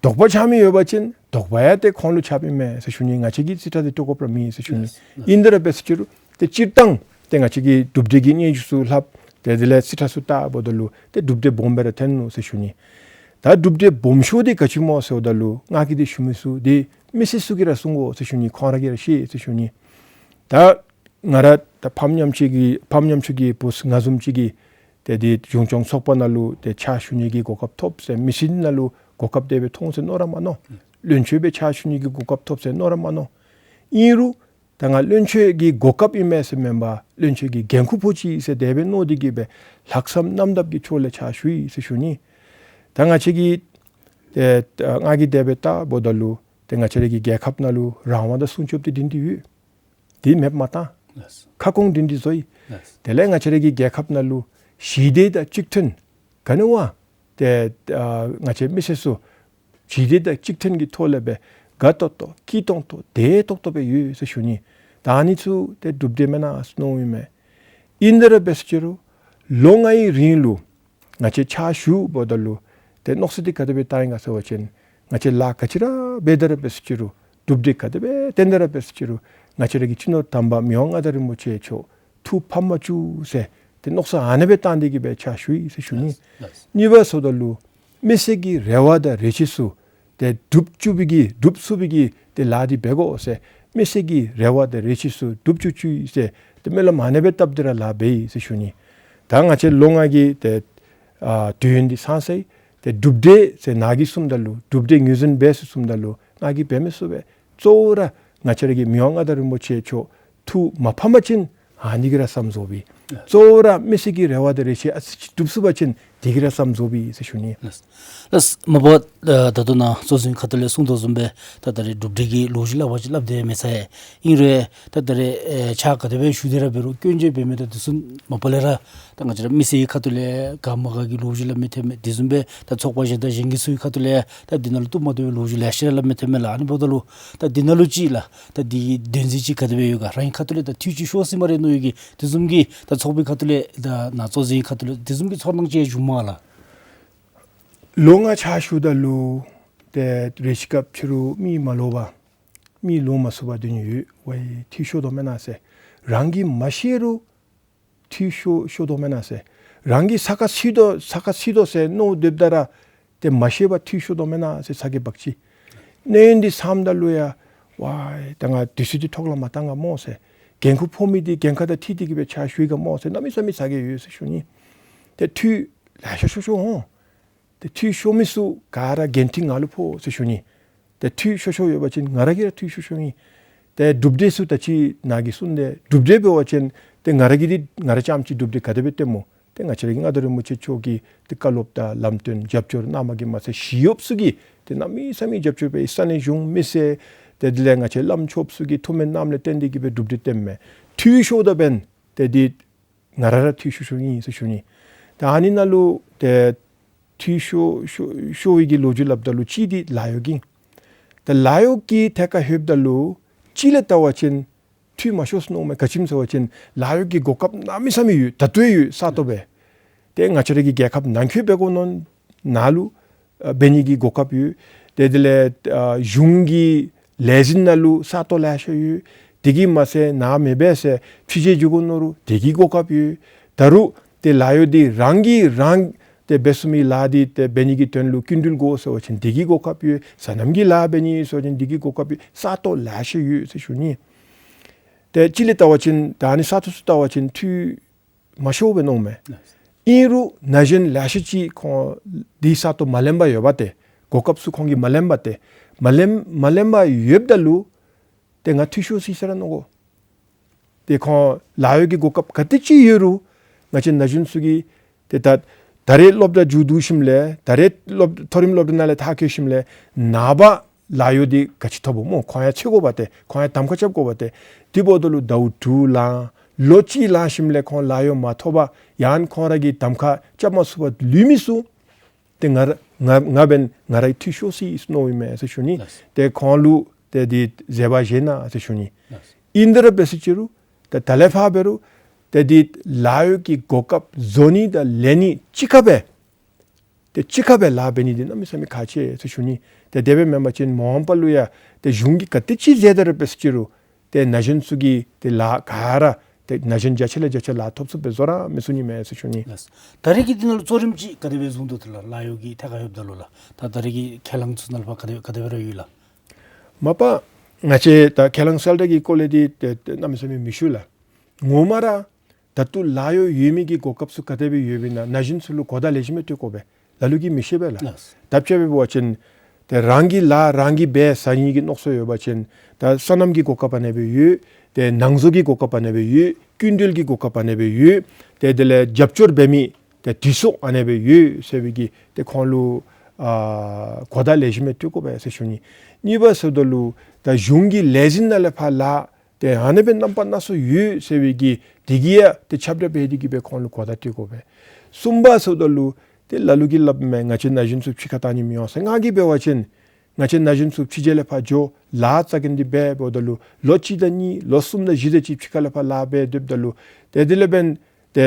དོགས་པ་ཆགས་མི་ཡོད་པ་ཅིན་དོགས་པ་ཡང་ཏེ་ཁོང་ལུ་ཆགསཔ་ཨིན་མས་ཟེར་ཞུ་ནི། ང་བཅས་ཀྱིས་རྩིས་ཁྲ་འདི་སྤྲོད་དགོཔ་ར་མེད་ཟེར་ཞུ་ནི། ལགས་ལགས། ཨིན་དེ་ར་འབད་ཟེར་ཅི་རུང་ཏེ་སྤྱིར་བཏང་ཏེ་ང་བཅས་ཀྱི་གྲུབ་འབྲས་ཀྱི་སྙན་ཞུ་ཚུ་ལྷགཔ་ཏེ་དེ་ལས་རྩིས་ཁྲ་ཚུ་བལྟཝ་ད་ལུ་ཏེ་གྲུབ་འབྲས་སྦོམ་སྦེ་ར་ཐོན་ནུག་ཟེར་ཞུ་ནི། ད་གྲུབ་འབྲས་སྦོམ་ཤོས་འདི་ག་ཅི་སྨོ་ཟེརཝ་ད་ལུ་ང་གིས་འདི་ཞུ་མི་ཚུགས། འདི་མི་སེར་ཚུ་གིས་ར་གསུང་དགོ་ཟེར་ཞུ་ནི། ཁོང་ར་གིས་ར་ཤེས་ཟེར་ཞུ་ནི། ད་ང་ར་ད་ཕམ་ཉམ་ཆུང་གི་ཕམ་ཉམ་ཆུང་གི་བུ་ང་བཟུམ་ཅིག་གིས་ཏེ་འདི་གཞུང་སྐྱོང་ཚོགས་པ་ནང་ལུ་ཏེ་ཕྱག་ཞུ་ནི་གི་གོ་སྐབས་ཐོབ་ཟེར། མི་སེར་ནང་ལུ་གོ་སྐབས་དེ་སྦེ་མཐོང་ཟེར་མནོ་ར་མ་མནོ། བློན་ཆེན་སྦེ་ཕྱག་ཞུ་ནི་གི་གོ་སྐབས་ཐོབ་ཟེར་མནོ་ར་མ་མནོ། ཨིན་རུང་ད་ང་བློན་ཆེན་གྱི་གོ་སྐབས་ཨིན་མས་ཟེར་མེན་པར་བློན་ཆེན་གྱི་འགན་ཁུར་ཕོག་ཅི་ཟེར་དེ་སྦེ་མནོ་སྟེ་གི་སྦེ་ལྷག་བསམ་རྣམ་དག་གི་ཕྱོགས་ལས་ཕྱག་ཞུ་ཡི་ཟེར་ཞུ་ནི། ད་ང་བཅས་ཀྱིས་ཏེ་ང་གིས་དེ་སྦེ་བལྟཝ་ད་ལུ་ཏེ་ང་བཅས་ར་གི་རྒྱལ་ཁབ་ནང་ལུ་རང་དབང་དང་སྲུང་སྐྱོབ་འདི་སྒྲིང་སྒྲི་ཡོད། འདི་མེདཔ་མ་བཏང་། ལགས། ཁ་སྐོང་སྒྲིང་སྒྲི་བཟོ་ཡི། ལགས། དེ་ལས་ང་བཅས་ར་གི་རྒྱལ་ཁབ་ནང་ལུ་ཞི་བདེ་དང་གཅིག་མཐུན་ག་ནི་བ་ཏེ་ཨ་ང་བཅས་མི་སེར་ཚུ་ཞི་བདེ་དང་གཅིག་མཐུན་གྱི་ཐོག་ལས་སྦེ་དགའ་ཏོག་ཏོ་སྐྱིད་ཏོང་ཏོ་བདེ་ཏོག་ཏོ་སྦེ་ཡོད་ཟེར་ཞུ་ནི། ད་ཨ་ནི་ཚུ་ཏེ་གྲུབ་འབྲས་མེན་ན་ཟེར་མནོཝ་ཨིན་མས། ཨིན་དེ་ར་འབད་ཟེར་ཅི་རུང་ལོ་ལྔའི་རིང་ལུ་ང་བཅས་ཕྱག་ཞུཝ་ད་ལུ་ཏེ་མནོ་བསམ་འདི་ག་དེ་སྦེ་བཏང་ཡི་ག་ཟེར་བ་ཅིན་ང་བཅས་ལཱ་ག་ཅི་ར་འབད་དེ་ར་འབད་ཟེར་ཅི་རུང་གྲུབ་འབྲས་ག་དེ་སྦེ་བཏོན་དེ་ར་འབད་ཟེར་ཅི་རུང་ང་བཅས་ར་གི་སྤྱི་ནོར་དམ་པ་མི་དབང་མངའ་བདག་རིན་པོ་ཆེ་མཆོག་ཐུགས་ཕམ་མ་བཅུག་ཟེར་ཏེ་མནོ་བསམ་ཨ་ནེ་སྦེ་བཏང་སྟེ་གི་སྦེ་ཕྱག་ཞུ་ཡི་ཟེར་ཞུ་ནི། ལགས་ལགས། གཉིས་པ་ཟེརཝ་ད་ལུ་མི་སེར་གྱི་རེ་བ་དང་རེ་ཆེ་ཚུ་ཏེ་འགྲུབ་བཅུག་པའི་གི་འགྲུབ་ཚུགས་པའི་གི་ཏེ་ལཱ་འདི་འབད་དགོ་ཟེར་མི་སེར་གྱི་རེ་བ་དང་རེ་ཆེ་ཚུ་འགྲུབ་བཅུག་བཅུག་ཡི་ཟེར་ཏེ་སྨོན་ལམ་ཨ་ནེ་སྦེ་བཏབ་སྟེ་ར་ལཱ་འབད་ཡི་ཟེར་ཞུ་ནི། ད་ང་བཅས་ལོ་ལྔ་གི་ཏེ་ཨ་དུས་ཡུན་འདི་ཚང་སོ་ཡི། ཏེ་གྲུབ་འབྲས་ཟེར་ནཱ་གིས་གསུངམ་ད་ལུ་གྲུབ་འབྲས་ངོས་འཛིན་འབད་ཟེར་གསུངམ་ད་ལུ་ང་གིས་འབད་མི་ཚུགས་པས། གཙོ་བོ་ར་ང་བཅས་ར་གི་མི་དབང་མངའ་བདག་རིན་པོ་ཆེ་མཆོག་ཐུགས་མ་ཕམ་པ་ཅིན་ཨ་ནི་གིས་ར་བསམ་བཟོ་བའི། གཙོ་བོ་ར་མི་སེར་གྱི་རེ་བ་དང་རེ་ཆེ་ཨ་ཙི་ཅིག་འགྲུབ་ཚུགས་པ་ཅིན་ དེ་གིས་ར་བསམ་རྫོགསཔ་ཨིན་ཟེར་ཞུ་ནི། ལགས། ལགས། མ་པ་ད་ལྟོ་ནཱ་གཙོ་འཛིན་ཁ་ཐུག་ལས་གསུང་དོ་བཟུམ་སྦེ་ད་ད་རེས་གྲུབ་འབྲས་ཀྱི་ལོ་རྒྱུས་སླབ་པ་ཅིན་སླབ་སྟེ་མེད་ས་ཡ། ཨིན་རུང་ད་ད་རེས་ཕྱག་ག་དེ་སྦེ་ཞུ་སྟེ་ར་འབད་རུང་སྐྱོན་བརྗོད་འབད་མི་དང་དེ་ཚུ་མ་པ་ལས་ར་ད་ང་བཅས་ར་མི་སེར་གྱི་ཁ་ཐུག་ལས་ག་མ་ག་གི་ལོ་རྒྱུས་སླབ་མི་ཐོན་མས། དེ་བཟུམ་སྦེ་ད་ཚོགས་པ་གཞན་དང་གཞན་གྱི་ཚུ་གི་ཁ་ཐུག་ལས་ད་འདི་ནང་ལུ་བཏུབ་མ་བཏུབ་པའི་ལོ་རྒྱུས་ལེ་ཤ་ར་སླབ་མི་ཐོན་མས་ལགས། ཨ་ནི་འབདཝ་ད་ལུ་ད་འདི་ནང་ལུ་ཅིག་ལགས་ད་འདི་གི་དོན་ཚན་ཅིག་ག་དེ་སྦེ་ཡོད་ག། རང་གི་ཁ་ཐུག་ལས་ད་འཐུས་ཅིག་ཤོར་སོ་ཡི་སྨ་རེ་མནོ་ཡི་གི་དེ་བཟུམ་གྱི་ད་ཚོགས་པའི་ཁ་ཐུག་ལས་ད་ནཱ་གཙོ་འཛིན་ཁ་ཐུག་ལས་དེ་བཟུམ་གྱི་ཚོར་སྣང་ཅིག་བྱུངམ་མས་ལགས། ལོ་ལྔ་ཕྱག་ཞུཝ་ད་ལུ་ཏེ་རེ་ཅིག་སྐབས་ཕྱི་རུ་མི་མ་ལོག་པར་མི་ལོག་མ་ཚུགས་པར་སྡོད་ནི་ཡོད། ཝའི་འཐུས་ཤོར་དོ་མེན་ན་ཟེར། རང་གིས་མ་ཤེས་རུང་འཐུས་ཤོར་ཤོར་དོ་མེན་ན་ཟེར། རང་གིས་ས་ཁར་ཚུད་དོ་ས་ཁར་ཚུད་དོ་ཟེར་མནོ་སྡོདཔ་ད་ར་ཏེ་མ་ཤེས་པར་འཐུས་ཤོར་དོ་མེན་ན་ཟེར་ཚ་གྱང་བག་ཅི། གནས་ཡུན་འདི་ཚངམ་ད་ལུ་ཡང་ཝའི་ད་ང་དུས་ཚོད་འདི་ཐོག་ལས་མ་བཏང་ག་སྨོ་ཟེར། འགན་ཁུར་ཕོག་མི་འདི་འགན་ཁག་དང་འཁྲིལ་ཏེ་གི་སྦེ་ཕྱག་ཞུ་ཡི་ག་སྨོ་ཟེར་གནམ་མེད་ས་མེད་ཚ་གྱང་ཡོད་ཟེར་ཞུ་ནི། ཏེ་འཐུས་ལེ་ཤ་ཤོར་ཤོར་འོང་། ཏེ་འཐུས་ཤོར་མི་ཚུ་ག་ར་འགན་འཁྲི་ང་ལུ་ཕོག་ཟེར་ཞུ་ནི། ཏེ་འཐུས་ཤོར་ཤོར་ཡོད་པ་ཅིན་ང་ར་གིས་ར་འཐུས་ཤོར་ཤོར་ཨིན། ཏེ་གྲུབ་འབྲས་ཚུ་ད་ཅི་ནཱ་གིས་གསུངས་ཏེ་གྲུབ་འབྲས་འབད་བ་ཅིན་ཏེ་ང་ར་གིས་འདི་ང་ར་རྐྱངམ་གཅིག་གྲུབ་འབྲས་ག་དེ་སྦེ་སྟོནམ་སྨོ། ཏེ་ང་བཅས་ར་གི་མངའ་བདག་རིན་པོ་ཆེ་མཆོག་གི་ཏེ་བཀའ་སློབ་དང་ལམ་སྟོན་རྒྱབ་སྐྱོར་གནངམ་གིས་མ་ཚད་ཞི་གཡོགཔ་ཚུ་གིས་ཏེ་གནམ་མེད་ས་མེད་རྒྱབ་སྐྱོར་འབད་ས་གནས་གཞུང་མི་སེར་ཏེ་དེ་ལས་ང་བཅས་བླམ་ཆོསཔ་ཚུ་གིས་ཐུགས་སྨོན་གནངམ་ལས་བརྟེན་ཏེ་གི་སྦེ་གྲུབ་འབྲས་སྟོནམ་མས། འཐུས་ཤོརཝ་ད་འབདན་ཏེ་འདི་ང་ར་ར་འཐུས་ཤོར་ཤོརཝ་ཨིན་ཟེར་ཞུ་ནི། ད་ཨ་ནི་ནང་ལུ་ཏེ་འཐུས་ཤོར་ཤོར་ཤོར་བའི་གི་ལོ་རྒྱུས་སླབ་ད་ལུ་གཅིག་འདི་ལཱ་གཡོག་གི། ད་ལཱ་གཡོག་གི་ཐད་ཁར་ལྷོདཔ་ད་ལུ་གཅིག་ལས་བལྟ་བ་ཅིན་འཐུས་མ་ཤོར་ཟེར་མནོཝ་མས། ག་ཅི་སྨོ་ཟེར་བ་ཅིན་ལཱ་གཡོག་གི་གོ་སྐབས་གནམ་མེད་ས་མེད་ཡོད། ད་ལྟོ་ཡང་ཡོད་གསར་གཏོད་འབད། ཏེ་ང་བཅས་ར་གི་རྒྱལ་ཁབ་ནང་འཁོད་འབད་དགོ་མནོ་ན་ལུ་ཨ་འབད་ནི་གི་གོ་སྐབས་ཡོད། ཏེ་དེ་ལས་ཨ་གཞུང་གི་ལས་འཛིན་ནང་ལུ་གསར་གཏོད་ལེ་ཤ་ཡོད། དེ་གིས་མ་ཚད་ནཱ་མེད་པས་ཟེར་ཕྱི་རྒྱལ་འགྱོ་དགོ་མནོ་རུང་དེ་གི་གོ་སྐབས་ཡོད། ད་རུང་ཏེ་ལཱ་གཡོག་འདི་རང་གིས་རང་ཏེ་འབད་ཚུགས་མི་ལཱ་འདི་ཏེ་འབད་ནི་གི་དོན་ལུ་སྐྱིན་འགྲུལ་དགོ་ཟེར་བ་ཅིན་དེ་གི་གོ་སྐབས་ཡོད། སོ་ནམ་གྱི་ལཱ་འབད་ནི་ཟེར་བ་ཅིན་དེ་གི་གོ་སྐབས་ཡོད། གསར་གཏོད་ལེ་ཤ་ཡོད་ཟེར་ཞུ་ནི། ཏེ་གཅིག་ལས་བལྟ་བ་ཅིན་ད་ཨ་ནི་གསར་གཏོད་ཚུ་བལྟ་བ་ཅིན་འཐུས་མ་ཤོར་བས་མནོཝ་མས། ཨིན་རུང་ན་གཞོན་ལེ་ཤ་ཅིག་ཁོང་འདི་གསར་གཏོད་མ་ལེན་པར་ཡོད་པ་ཏེ་གོ་སྐབས་ཚུ་ཁོང་གིས་མ་ལེན་པ་ཏེ་མ་ལེན་མ་ལེན་པར་ཡོདཔ་ད་ལུ་ཏེ་ང་འཐུས་ཤོར་སོ་ཡི་ཟེར་ར་མནོ་དགོ། ཏེ་ཁོང་ལཱ་གཡོག་གི་གོ་སྐབས་ག་དེ་ཅིག་ཡོད་རུང་ང་བཅས་ན་གཞོན་ཚུ་གིས་ཏེ་ད་ད་རེས་སློབ་གྲྭ་མཇུག་བསྡུ་ཞིནམ་ལས་ད་རེས་སློབ་མཐོ་རིམ་སློབ་གྲྭ་ནང་ལས་མཐར་འཁྱོལ་ཞིནམ་ལས་ནངས་པ་ལཱ་གཡོག་འདི་ག་ཅི་ཐོབ་སྨོ། ཁོང་ཡང་འཚོལ་དགོ་པ་ཏེ་ཁོང་ཡང་གདམ་ཁ་རྐྱབ་དགོ་པ་ཏེ། དེ་འབདཝ་ད་ལུ་ཟླཝ་དྲུག་ལང་ལོ་གཅིག་ལང་ཞིནམ་ལས་ཁོང་ལཱ་གཡོག་མ་ཐོབ་པར་ཡང་ཁོང་ར་གིས་གདམ་ཁ་རྐྱབ་མ་ཚུགས་པར་ལུས་མི་ཚུ་ཏེ་ང་ར་ང་ང་འབདན་ང་ར་འཐུས་ཤོར་སོ་ཡི་ཟེར་མནོཝ་མས་ཟེར་ཞུ་ནི། ལགས། ཏེ་ཁོང་ལུ་ཏེ་འདི་མཛད་པ་བཞེས་གནང་ཟེར་ཞུ་ནི། ལགས། ཨིན་དེ་ར་འབད་ཟེར་ཅི་རུང་ཏེ་ད་ལས་ཕར་འབད་རུང་ཏེ་འདི་ལཱ་གཡོག་གི་གོ་སྐབས་བཟོ་ནི་དང་ལེན་ནི་གཅིག་ཁར་སྦེ་ཏེ་གཅིག་ཁར་སྦེ་ལཱ་འབད་ནི་འདི་གནམ་མེད་ས་མེད་ཁག་ཆེ་ཟེར་ཞུ་ནི། ཏེ་དེ་སྦེ་མེན་པ་ཅིན་མ་འོངས་པ་ལུ་ཡང་ཏེ་གཞུང་གིས་ག་དེ་ཅིག་མཛད་དེ་ར་འབད་ཟེར་ཅི་རུང་ཏེ་ན་གཞོན་ཚུ་གིས་ཏེ་ལཱ་ག་ར་ཏེ་ན་གཞོན་བརྒྱ་ཆ་ལས་བརྒྱ་ཆ་ལཱ་ཐོབ་ཚུགསཔ་སྦེ་བཟོ་ར་མི་ཚུགས་ནི་མས་ཟེར་ཞུ་ནི། ལགས། ད་རེས་ཀྱི་འདི་ནང་ལུ་གཙོ་རིམ་ཅིག་ག་དེ་སྦེ་བཟུང་དོ་ཏེ་ལགས། ལཱ་གཡོག་གི་ཐད་ཁར་ལྷོདཔ་ད་ལུ་ལགས། ད་ད་རེས་ཀྱི་ཁས་བླངས་ཚུ་ནང་ལུ་ཕར་ག་དེ་ག་དེ་སྦེ་ར་ཡོད་ལགས། མ་པ་ང་བཅས་ད་ཁས་བླངས་གསལ་བསྒྲགས་ཀྱི་སྐོར་ལས་འདི་ཏེ་ཏེ་གནམ་མེད་ས་མེད་མི་ཞུ་ལགས། ངོ་མ་ར་ད་ལྟོ་ལཱ་གཡོག་ཡོད་མི་གི་གོ་སྐབས་ཚུ་ག་དེ་སྦེ་ཡོདཔ་ཨིན་ན་ན་གཞོན་ཚུ་ལུ་གོ་བརྡ་ལེགས་ཤོམ་སྦེ་སྤྲོད་དགོ་པས། ལ་ལུ་གིས་མི་ཤེས་པས་ལགས། ལགས། ད་དཔྱེ་འབད་བ་ཅིན་ཏེ་རང་གི་ལཱ་རང་གིས་འབད་ཟ་ནི་གི་མནོ་བསམ་ཡོད་པ་ཅིན་ད་སོ་ནམ་གྱི་གོ་སྐབས་ཨ་ནེ་སྦེ་ཡོད། ཏེ་ནང་བཟོ་གི་གོ་སྐབས་ཨ་ནེ་སྦེ་ཡོད། སྐྱིན་འགྲུལ་གྱི་གོ་སྐབས་ཨ་ནེ་སྦེ་ཡོད། ཏེ་དེ་ལས་རྒྱབ་སྐྱོར་འབད་མི་ཏེ་དུས་ཚོད་ཨ་ནེ་སྦེ་ཡོད་ཟེར་བའི་གི་ཏེ་ཁོང་ལུ་ཨ་གོ་བརྡ་ལེགས་ཤོམ་སྦེ་སྤྲོད་དགོ་པས་ཟེར་ཞུ་ནི། གཉིས་པ་ཟེརཝ་ད་ལུ་ད་གཞུང་གི་ལས་འཛིན་ནང་ལས་ཕར་ལཱ་ཏེ་ཨ་ནེ་སྦེ་རྣམ་པ་སྣ་ཚོགས་ཡོད་ཟེར་བའི་གི་དེ་གིས་ཡང་ཏེ་ཁྱབ་བསྒྲགས་འབད་དེ་གི་སྦེ་ཁོང་ལུ་གོ་བརྡ་སྤྲོད་དགོ་པས། གསུམ་པ་ཟེརཝ་ད་ལུ་ཏེ་ལ་ལུ་གིས་སླབ་མས། ང་བཅས་ན་གཞོན་ཚུ་ཕྱི་ཁར་བཏང་ནི་མི་འོང་ཟེར། ང་གིས་འབད་བ་ཅིན་ང་བཅས་ན་གཞོན་ཚུ་ཕྱི་རྒྱལ་ལས་ཕར་འགྱོ་ལཱ་རྩ་འགེངས་ཏེ་འབད་འབདཝ་ད་ལུ་ལོ་གཅིག་དང་གཉིས་ལོ་གསུམ་དང་བཞི་དེ་ཅིག་ཕྱི་ཁ་ལས་ཕར་ལཱ་འབད་སྡོདཔ་ད་ལུ་ཏེ་དེ་ལས་འབདན་ཏེ་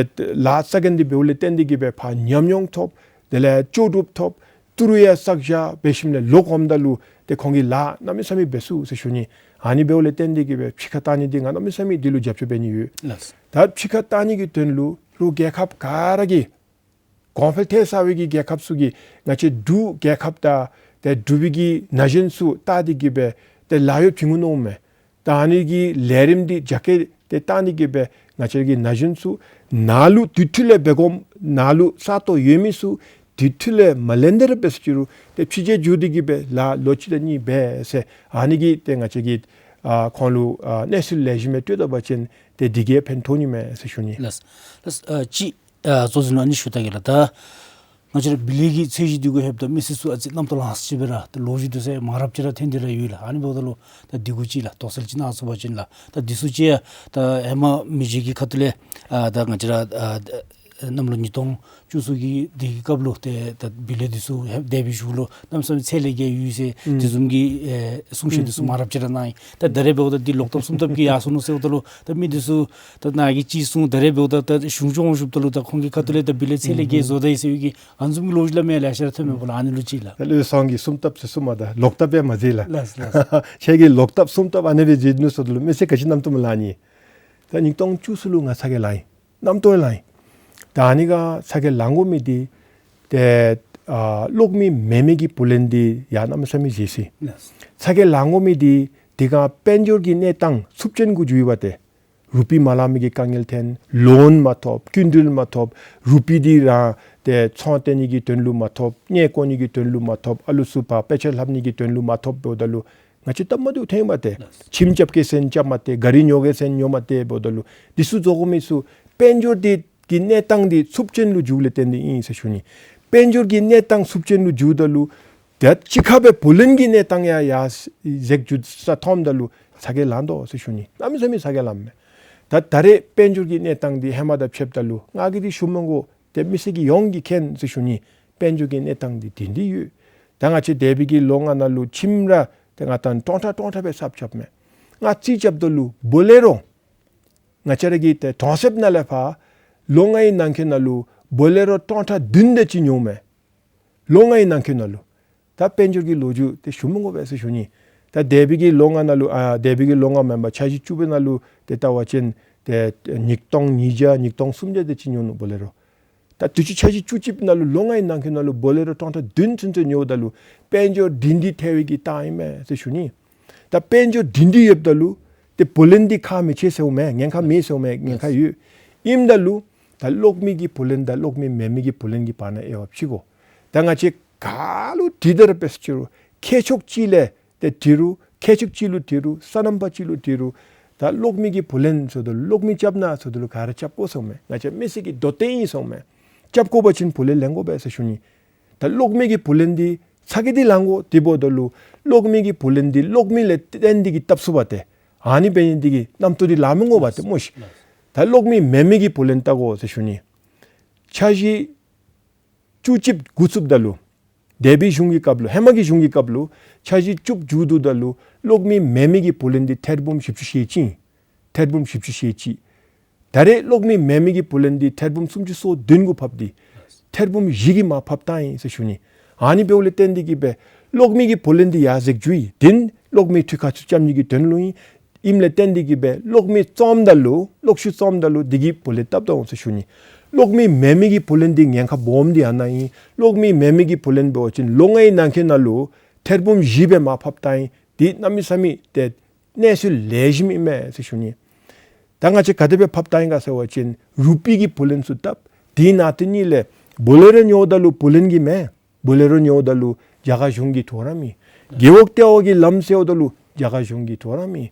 ལཱ་རྩ་འགེངས་ཏེ་འབདཝ་ལས་བརྟེན་ཏེ་གི་སྦེ་ཕར་ཉམས་མྱོང་ཐོབ། དེ་ལས་ལྕོགས་གྲུབ་ཐོབ། ཏི་རུ་ཡང་བསགས་བཞག་འབད་ཞིནམ་ལས་ལོག་འོངམ་ད་ལུ་ཏེ་ཁོང་གིས་ལཱ་གནམ་མེད་ས་མེད་འབད་ཚུགས་ཟེར་ཞུ་ནི། ཨ་ནི་འབདཝ་ལས་བརྟེན་ཏེ་གི་སྦེ་ཕྱི་ཁར་བཏང་ནི་འདི་ང་གནམ་མེད་ས་མེད་འདི་ལུ་རྒྱབ་སྐྱོར་འབད་ནི་ཡོད། ལགས། ད་ཕྱི་ཁར་བཏང་ནི་གི་དོན་ལུ་ལུ་རྒྱལ་ཁབ་ག་ར་གིས་གོང་འཕེལ་ཐལ་ཚར་བའི་གི་རྒྱལ་ཁབ་ཚུ་གི་ང་བཅས་འབྲུག་རྒྱལ་ཁབ་དང་ཏེ་འབྲུག་པའི་གི་ན་གཞོན་ཚུ་བལྟ་སྟེ་གི་སྦེ་ཏེ་ལཱ་གཡོག་བྱིན་འོང་མནོཝ་མས། ད་ཨ་ནི་གི་ལས་རིམ་འདི་རྒྱ་སྐྱེད་དེ་བཏང་ནི་གི་སྦེ་ང་བཅས་ཀྱི་ན་གཞོན་ཚུ་ནཱ་ལུ་དུས་ཐོག་ལས་འབད་དགོ། ནཱ་ལུ་ས་སྟོང་ཡོད་མི་ཚུ་དུས་ཐོག་ལས་མ་ལེན་ཏེ་ར་འབད་ཟེར་ཅི་རུང་ཏེ་ཕྱི་རྒྱལ་འགྱོ་སྟེ་གི་སྦེ་ལཱ་ལོ་གཅིག་དང་གཉིས་འབད་ཟེར་ཨ་ནི་གི་ཏེ་ང་བཅས་ཀྱིས་ཨ་ཁོང་ལུ་ཨ་གནས་ཚུལ་ལེགས་ཤོམ་སྦེ་སྤྲོད་ད་པ་ཅིན་ཏེ་འདི་གིས་ཕན་ཐོགས་ནི་མས་ཟེར་ཞུ་ནི། ལགས། ལགས། ཨ་ཅིག་ཨ་གཙོ་འཛིན་ལུ་ཨ་ནི་ཞུ་ད་གེ་ལགས། ད་ ང་བཅས་ར་བི་ལི་གི་ཚད་གཞི་འདི་གུ་ལྷོདཔ་ད་མི་སེར་ཚུ་ཨ་ཙི་རྣམ་རྟོག་ལངས་ས་ཅིག་སྦེ་ར་ད་ལོ་རྒྱུས་འདི་ཚུ་མང་རབས་ཅིག་ར་ཐོན་ཏེ་ར་ཡོད་ལགས། ཨ་ནི་འབདཝ་ད་ལུ་ད་འདི་གུ་ཅིག་ལགས་དོགས་སེལ་ཅིག་གནང་ཚུགས་པ་ཅིན་ལགས། ད་འདི་ཚུ་ཅིག་ཡང་ད་ཧེ་མ་མི་རྗེ་གི་ཁ་ཐུག་ལས་ཨ་ད་ང་བཅས་ར་ཨ་གནམ་ལོ་ཉིས་སྟོང་བཅུ་གསུམ་གྱི་དེ་གི་སྐབས་ལུ་ཏེ་ད་བི་ལི་འདི་ཚུ་ཧེ་དེ་སྦེ་ཞུ་ལོ་གནམ་མེད་ས་མེད་ཚད་ལས་བརྒལ་ཡོད་ཟེར་ཨུམ་དེ་བཟུམ་གྱི་ཨེ་གསུང་བཤད་འདི་ཚུ་ཨུམ་མང་རབས་ཅིག་ར་གནང་ཡི། ད་ད་རེས་འབདཝ་ད་འདི་ལོག་ཐབས་གསུམ་ཐབས་ཀྱིས་ཡར་སོང་ནུག་ཟེརཝ་ད་ལུ་ད་མི་འདི་ཚུ་ད་ནཱ་གིས་ཅིག་གསུངས། ད་རེས་འབདཝ་ད་ད་གཞུང་སྐྱོང་ཞུཝ་ད་ལུ་ད་ཁོང་གི་ཁ་ཐུག་ལས་ད་བི་ལི་ཚད་ལས་བརྒལ་ཨུམ་བཟོ་ད་ཡི་ཟེར་བའི་གི་ཨ་ནི་བཟུམ་གྱི་ལོ་རྒྱུས་བླ་མའི་ལེ་ཤ་ར་ཐོན་མས་པ་ལགས། ཨ་ནི་ལུ་ཅིག་ལགས། ད་བློ་བཟང་གིས་གསུམ་ཐབས་ཟེར་གསུངམ་ད་ལོག་ཐབས་སྦེ་མ་མཛད་ལགས། ལགས་ལགས། ཁྱེད་ཀྱིས་ལོག་ཐབས་གསུམ་ཐབས་ཨ་ནི་སྦེ་མཛད་ནུག་ཟེརཝ་ད་ལུ་མི་སེར་ག་ཅི་རྣམ་རྟོག་མ་ལངས་ནི། ད་ཉིས་སྟོང་བཅུ་གསུམ་ལུ་ང་ཚ་གྱང་ལངས་ཡི། རྣམ་རྟོག་ལངས་ཡི། ད་ཨ་ནི་ག་ཚ་གྱང་ལང་དགོ་མི་འདི་ཏེ་ཨ་གློག་མེ་མེན་མི་གི་བུ་ལོན་འདི་ཡར་གནམ་མེད་ས་མེད་བཞེས་ཅི། ལགས། ཚ་གྱང་ལང་དགོ་མི་འདི་དེ་ག་དཔལ་འབྱོར་གྱི་གནས་སྟངས་ཚབས་ཆེན་གུ་འགྱོ་ཡི་པ་ཏེ། རུ་པི་མ་ལང་མི་གི་དཀའ་ངལ་ཐོན། ལོན་མ་ཐོབ། སྐྱིན་འགྲུལ་མ་ཐོབ། རུ་པི་འདི་རང་ཏེ་ཚོང་བཏོན་ནི་གི་དོན་ལུ་མ་ཐོབ། གཉེན་བཀོལ་ནི་གི་དོན་ལུ་མ་ཐོབ། ཨ་ལུ་ཚུ་ཕར་དཔེ་ཆ་ལྷབ་ནི་གི་དོན་ལུ་མ་ཐོབ་འབདཝ་ད་ལུ་ང་བཅས་སྟབས་མ་བདེཝ་ཐོན་ཡི་པ་ཏེ། ལགས། ཁྱིམ་རྐྱབ་གེ་ཟེར་ན་རྐྱབ་མ་སྟེར། ག་རི་ཉོ་གེ་ཟེར་ན་ཉོ་མ་སྟེར་འབདཝ་ད་ལུ་འདི་ཚུ་བཟོ་དགོ་མི་ཚུ་དཔལ་འབྱོར་འདི་གི་གནས་སྟངས་འདི་ཚབས་ཆེན་ལུ་འགྱོཝ་ལས་བརྟེན་ཏེ་ཨིན་ཟེར་ཞུ་ནི། དཔལ་འབྱོར་གྱི་གནས་སྟངས་ཚབས་ཆེན་ལུ་འགྱོཝ་ད་ལུ་ད་གཅིག་ཁར་སྦེ་བུ་ལོན་གྱི་གནས་སྟངས་ཡང་ཡར་འཛེགས་འགྱོ་ས་མཐོངམ་ད་ལུ་ཚ་གྱང་ལང་དོ་ཟེར་ཞུ་ནི། གནམ་མེད་ས་མེད་ཚ་གྱང་ལངམ་མས། ད་ད་རེས་དཔལ་འབྱོར་གྱི་གནས་སྟངས་འདི་ཧེ་མ་དང་ཕྱདཔ་ད་ལུ་ང་གིས་འདི་ཞུ་མི་དགོ། ཏེ་མི་སེར་གྱིས་ཡོངས་ཀྱིས་མཁྱེན་ཟེར་ཞུ་ནི། དཔལ་འབྱོར་གྱི་གནས་སྟངས་འདི་འདི་འདི་ཡོད། ད་ང་བཅས་འདས་པའི་གི་ལོ་ལྔ་ནང་ལུ་ཁྱིམ་ར་ཏེ་ང་ཏང་སྟོང་ཕྲག་སྟོང་ཕྲག་སྦེ་གསརཔ་རྐྱབ་མས། ང་རྩིས་རྐྱབ་ད་ལུ་བོ་ལེ་རོ་ང་བཅས་ར་གི་ཏེ་གྲོང་གསེབ་ནང་ལས་ཕར་ལོ་ལྔའི་ནང་འཁོད་ནང་ལུ་བོ་ལེ་རོ་སྟོང་ཕྲག་བདུན་དེ་ཅིག་ཉོཝ་མས། ལོ་ལྔའི་ནང་འཁོད་ནང་ལུ། ད་དཔལ་འབྱོར་གྱི་ལོ་རྒྱུས་འདི་ཞུ་མི་དགོ་པས་ཟེར་ཞུ་ནི། ད་འདས་པའི་གི་ལོ་ལྔ་ནང་ལུ་ཨ་འདས་པའི་གི་ལོ་ལྔ་མེན་པར་འཆར་གཞི་བཅུ་པའི་ནང་ལུ་ཏེ་བལྟ་བ་ཅིན་ཏེ་ཉིས་སྟོང་ཉིས་བརྒྱ་ཉིས་སྟོང་སུམ་བརྒྱ་དེ་ཅིག་ཉོ་ནུག་བོ་ལེ་རོ། ད་དུས་ཅི་འཆར་གཞི་བཅུ་གཅིག་ནང་ལུ་ལོ་ལྔའི་ནང་འཁོད་ནང་ལུ་བོ་ལེ་རོ་སྟོང་ཕྲག་བདུན་ཚུན་ཚོད་ཉོཝ་ད་ལུ་དཔལ་འབྱོར་སྒྲིང་སྒྲི་ཐལ་བའི་གི་རྟགས་ཨིན་མས་ཟེར་ཞུ་ནི། ད་དཔལ་འབྱོར་སྒྲིང་སྒྲི་ཡོདཔ་ད་ལུ་ཏེ་བུ་ལོན་འདི་ཁག་མི་ཆེ་ཟེརཝ་མས། ཉེན་ཁ་མེད་ཟེརཝ་མས། ཉེན་ཁ་ཡོད། ཨིནམ་ད་ལུ་ད་གློག་མེ་གི་བུ་ལོན་དང་གློག་མེ་མེན་མི་གི་བུ་ལོན་གྱི་བར་ན་དབྱེ་བ་ཕྱེ་དགོ། ད་ང་བཅས་ག་ལུ་དྲིས་ད་ར་འབད་ཟེར་ཅི་རུང་ཁྱད་ཆོས་ཅིག་ལས་ཏེ་དྲིས་རུང་ཁྱད་ཆོས་ཅིག་ལུ་དྲིས་རུང་ས་རྣམ་པ་ཅིག་ལུ་དྲིས་རུང་ད་གློག་མེ་གི་བུ་ལོན་ཟེརཝ་ད་ལུ་གློག་མེ་རྐྱབ་ན་ཟེརཝ་ད་ལུ་ག་ར་རྐྱབ་དགོ་ཟེརཝ་མས། ང་བཅས་མི་སེར་གྱི་འདོད་བརྟན་ཨིན་ཟེརཝ་མས། རྐྱབ་དགོ་པ་ཅིན་བུ་ལོན་ལེན་དགོ་པས་ཟེར་ཞུ་ནི། ད་གློག་མེ་གི་བུ་ལོན་འདི་ཚ་གྱང་འདི་ལང་དགོ། དེ་འབདཝ་ད་ལུ་གློག་མེ་གི་བུ་ལོན་འདི་གློག་མེ་ལས་བརྟེན་ཏེ་གིས་བཏབ་ཚུགས་པ་ཏེ། ཨ་ནི་འབད་ནི་འདི་གིས་རྣམ་རྟོག་འདི་ལང་མི་དགོ་པ་ཏེ་སྨོ་ཤིག། ད་གློག་མེ་མེན་མི་གི་བུ་ལོན་བལྟ་དགོ་ཟེར་ཞུ་ནི། འཆར་གཞི་བཅུ་གཅིག་འགོ་བཙུགསཔ་ད་ལུ་འདས་པའི་གཞུང་གི་སྐབས་ལུ་ཧེ་མ་གི་གཞུང་གི་སྐབས་ལུ་འཆར་གཞི་བཅུ་མཇུག་བསྡུཝ་ད་ལུ་གློག་མེ་མེན་མི་གི་བུ་ལོན་འདི་ཐེར་འབུམ་བཞི་བཅུ་ཞེ་གཅིག་ཨིན། ཐེར་འབུམ་བཞི་བཅུ་ཞེ་གཅིག། ད་རེས་གློག་མེ་མེན་མི་གི་བུ་ལོན་འདི་ཐེར་འབུམ་སུམ་ཅུ་སོ་བདུན་གུ་ཕབ་སྟེ་ཐེར་འབུམ་བཞི་གི་མར་ཕབ་བཏང་ཡི་ཟེར་ཞུ་ནི། ཨ་ནི་འབདཝ་ལས་བརྟེན་ཏེ་གིས་སྦེ་གློག་མེ་གི་བུ་ལོན་འདི་ཡར་འཛེགས་འགྱོ་ཡི། དེ་ནི་གློག་མེ་འཕྲུལ་ཁང་ཚུ་རྐྱབ་ནི་གི་དོན་ལུ་ཨིན། ཨིནམ་ལས་བརྟེན་ཏེ་གིས་སྦེ་གློག་མེ་བཙོངམ་ད་ལུ་གློག་ཤུགས་བཙོངམ་ད་ལུ་དེ་གི་བུ་ལོན་བཏབ་ད་འོང་ཟེར་ཞུ་ནི། གློག་མེ་མེན་མི་གི་བུ་ལོན་འདི་ཉེན་ཁ་སྦོམ་འདི་ཨ་ནཱ་ཨིན། གློག་མེ་མེན་མི་གི་བུ་ལོན་འབད་བ་ཅིན་ལོ་ལྔའི་ནང་འཁོད་ནང་ལུ་ཐེར་འབུམ་བཞི་སྦེ་མར་ཕབ་བཏང་ཡི། འདི་གནམ་མེད་ས་མེད་ཏེ་གནས་ཚུལ་ལེགས་ཤོམ་ཨིན་མས་ཟེར་ཞུ་ནི། ད་ང་བཅས་ག་དེ་སྦེ་ཕབ་བཏང་ཡི་ག་ཟེར་བ་ཅིན་རུ་པི་གི་བུ་ལོན་ཚུ་བཏབ། དེ་ནང་དེ་ནང་ལས་བོ་ལེ་རོ་ཉོཝ་ད་ལུ་བུ་ལོན་གྱིས་མེན། བོ་ལེ་རོ་ཉོཝ་ད་ལུ་རྒྱ་གར་གཞུང་གིས་གྲོགས་རམ་ཨིན། རྒེད་འོག་ལྟེ་བ་གི་ལམ་ཟེརཝ་ད་ལུ་རྒྱ་གར་གཞུང་གིས་གྲོགས་རམ་ཨིན།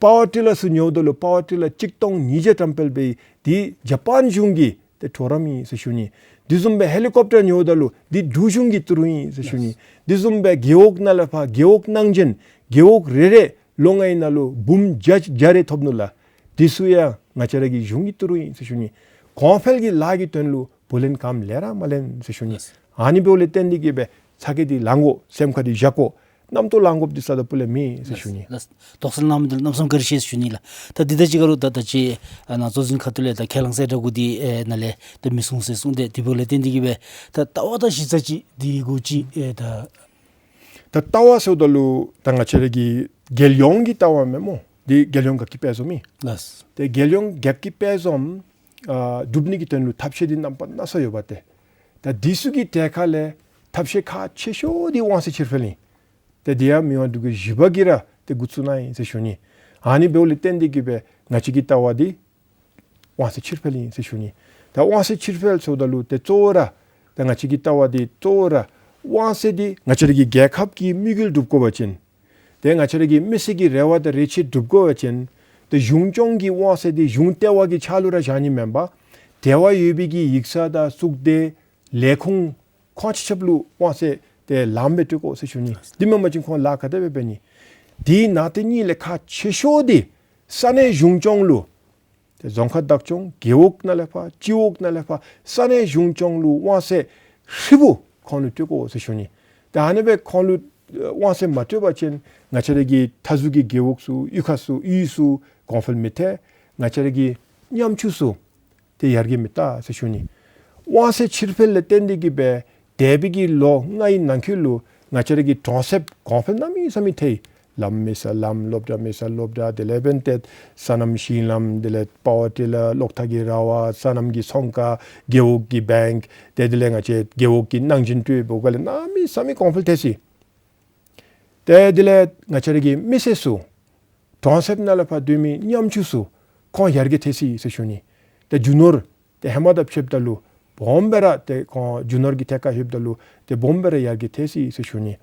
པ་ཝར་ཊི་ལར་ཚུ་ཉོཝ་ད་ལུ་པ་ཝར་ཊི་ལར་གཅིག་སྟོང་ཉིས་བརྒྱ་ཏན་པལ་སྦེ་འདི་ཇ་པཱན་གཞུང་གི་ཏེ་གྲོགས་རམ་ཨིན་ཟེར་ཞུ་ནི། དེ་བཟུམ་སྦེ་ཧེ་ལི་ཀོབ་ཊར་ཉོཝ་ད་ལུ་འདི་འབྲུག་གཞུང་གི་ཏི་རུ་ཨིན་ཟེར་ཞུ་ནི། དེ་བཟུམ་སྦེ་རྒེད་འོག་ནང་ལས་ཕར་རྒེད་འོག་གནང་སྦྱིན་རྒེད་འོག་རེ་རེ་ལོ་ལྔའི་ནང་ལུ་འབུམ་བརྒྱ་བརྒྱ་རེ་ཐོབ་ནུག་ལགས། དེ་ཚུ་ཡང་ང་བཅས་ར་གི་གཞུང་གི་ཏི་རུ་ཨིན་ཟེར་ཞུ་ནི། གོང་འཕེལ་གྱི་ལཱ་གི་དོན་ལུ་བུ་ལོན་ག་ལེན་ར་མ་ལེན་ཟེར་ཞུ་ནི། ཨ་ནི་འབདཝ་ལས་བརྟེན་ཏེ་གིས་སྦེ་ཚ་གྱང་འདི་ལང་དགོ། སེམས་ཁར་འདི་བཞག་དགོ། རྣམ་རྟོག་ལང་དགོཔ་འདི་རྩ་དང་སྤུ་ལས་མེད་ཟེར་ཞུ་ནི། ལགས། དོགས་སེལ་གནངམ་འདི་ལུ་གནམ་མེད་ས་མེད་བཀའ་དྲིན་ཆེ་ཟེར་ཞུ་ནི་ལགས། ད་འདི་ད་ཅི་ག་རུང་ད་ད་ཅི་ཨ་ནཱ་གཙོ་འཛིན་ཁ་ཐུག་ལས་ད་ཁས་བླངས་གསལ་བསྒྲགས་གུ་འདི་ཨེ་ནང་ལས་ད་མི་གསུང་ཟེར་གསུངས་ཏེ་དེ་འབདཝ་ལས་བརྟེན་ཏེ་གིས་སྦེ་ད་ལྟ་བ་དང་གཞི་རྩ་ཅིག་འདི་གུ་ཅིག་ཨེ་ད། ད་ལྟ་བ་ཟེརཝ་ད་ལུ་ད་ང་བཅས་ར་གི་རྒྱལ་ཡོངས་ཀྱི་ལྟ་བ་མེན་སྨོ། འདི་རྒྱལ་ཡོངས་དགའ་སྐྱིད་དཔལ་འཛོམས་ཨིན། ལགས། ཏེ་རྒྱལ་ཡོངས་དགའ་སྐྱིད་དཔལ་འཛོམས་ཨ་སྒྲུབ་ནི་གི་དོན་ལུ་ཐབས་ཤེས་འདི་རྣམ་པ་སྣ་ཚོགས་ཡོད་པ་ཏེ། ད་འདི་ཚུ་གི་གྲས་ཁར་ལས་ཐབས་ཤེས་ཁག་ཆེ་ཤོས་འདི་དབང་ཚད་ཕྱིར་འཕུལ་ཨིན། ཏེ་འདི་ཡང་མི་དབང་འདུས་སྡེ་བཞི་པ་གིས་ར་ཏེ་འགོ་བཙུགས་གནང་ཡི་ཟེར་ཞུ་ནི། ཨ་ནི་འབདཝ་ལས་བརྟེན་ཏེ་གིས་སྦེ་ང་བཅས་ཀྱི་ལྟ་བ་འདི་དབང་ཚད་ཕྱིར་འཕུལ་ཨིན་ཟེར་ཞུ་ནི། ད་དབང་ཚད་ཕྱིར་འཕུལ་ཟེརཝ་ད་ལུ་ཏེ་གཙོ་བོ་ར་ད་ང་བཅས་ཀྱི་ལྟ་བ་འདི་གཙོ་བོ་ར་དབང་ཚད་འདི་ང་བཅས་ར་གི་རྒྱལ་ཁབ་ཀྱི་དམིགས་ཡུལ་སྒྲུབ་དགོ་པ་ཅིན། ཏེ་ང་བཅས་ར་གི་མི་སེར་གྱི་རེ་བ་དང་རེ་ཆེ་སྒྲུབ་དགོ་པ་ཅིན། ཏེ་གཞུང་སྐྱོང་གི་དབང་ཚད་འདི་གཞུང་ལྟེ་བ་གི་ཕྱག་ལུ་ར་བཞག་ནི་མེན་པར་འབྲེལ་བ་ཡོད་པའི་གི་ཡིག་ཚང་དང་གཙུག་སྡེ་ ལས་ཁུངས་ཁོང་ཆ་ཁྱབ་ལུ་དབང་ཚད་ཏེ་ལངམ་སྦེ་སྤྲོད་དགོ་ཟེར་ཞུ་ནི། དེ་མེན་པ་ཅིན་ཁོང་ལཱ་ག་དེ་སྦེ་འབད་ནི། དེ་ནང་དེ་གཉིས་ལས་ཁག་ཆེ་ཤོས་འདི་ས་གནས་གཞུང་སྐྱོང་ལུ་ཏེ་རྫོང་ཁག་བདག་སྐྱོང་རྒེད་འོག་ནང་ལས་ཕར་སྤྱི་འོག་ནང་ལས་ཕར་ས་གནས་གཞུང་སྐྱོང་ལུ་དབང་ཚད་ཧྲིལ་བུ་ཁོང་ལུ་སྤྲོད་དགོ་ཟེར་ཞུ་ནི། ཏེ་ཨ་ནི་སྦེ་ཁོང་ལུ་དབང་ཚད་མ་སྤྲོད་པ་ཅིན་ང་བཅས་ར་གི་མཐའ་ཟུར་གྱི་རྒེད་འོག་ཚུ་གཡུས་ཁ་ཚུ་གཡུས་ཚུ་གོང་འཕེལ་མི་ཐལ། ང་བཅས་ར་གི་ཉམ་ཆུང་ཚུ་ཏེ་ཡར་རྒྱས་མི་ལྟ་ཟེར་ཞུ་ནི། དབང་ཚད་ཕྱིར་འཕེལ་ལས་བརྟེན་ཏེ་གིས་སྦེ་འདས་པའི་གི་ལོ་ལྔའི་ནང་འཁོད་ལུ་ང་བཅས་ར་གི་གྲོང་གསེབ་གོང་འཕེལ་གནམ་མེད་ས་མེད་ཐལ། ལམ་མེད་ས་ལམ་སློབ་གྲྭ་མེད་ས་སློབ་གྲྭ་དེ་ལས་འབདན་ཏེ་སོ་ནམ་ཞིང་ལམ་དེ་ལས་པ་ཝར་ཊི་ལར་གློག་ཐག་གི་ར་བ་སོ་ནམ་གྱི་ཚོང་ཁང་རྒེད་འོག་གི་བེངཀ་ཏེ་དེ་ལས་ང་བཅས་རྒེད་འོག་གི་གནང་སྦྱིན་སྤྲོད་པའི་སྒོ་ལས་གནམ་མེད་ས་མེད་གོང་འཕེལ་ཐལ་ཅི། ཏེ་དེ་ལས་ང་བཅས་ར་གི་མི་སེར་ཚུ་གྲོང་གསེབ་ནང་ལས་ཕར་སྡོད་མི་ཉམ་ཆུང་ཚུ་ཁོང་ཡར་རྒྱས་ཐལ་ཅི་ཟེར་ཞུ་ནི། ཏེ་རྒྱུ་ནོར་ཏེ་ཧེ་མ་དང་ཕྱདཔ་ད་ལུ་སྦོམ་སྦེ་ར་ཏེ་ཁོང་རྒྱུ་ནོར་གྱི་ཐད་ཁར་ཕྱདཔ་ད་ལུ་ཏེ་སྦོམ་སྦེ་ར་ཡར་རྒྱས་ཐལ་ཅི་ཟེར་ཞུ་ནི།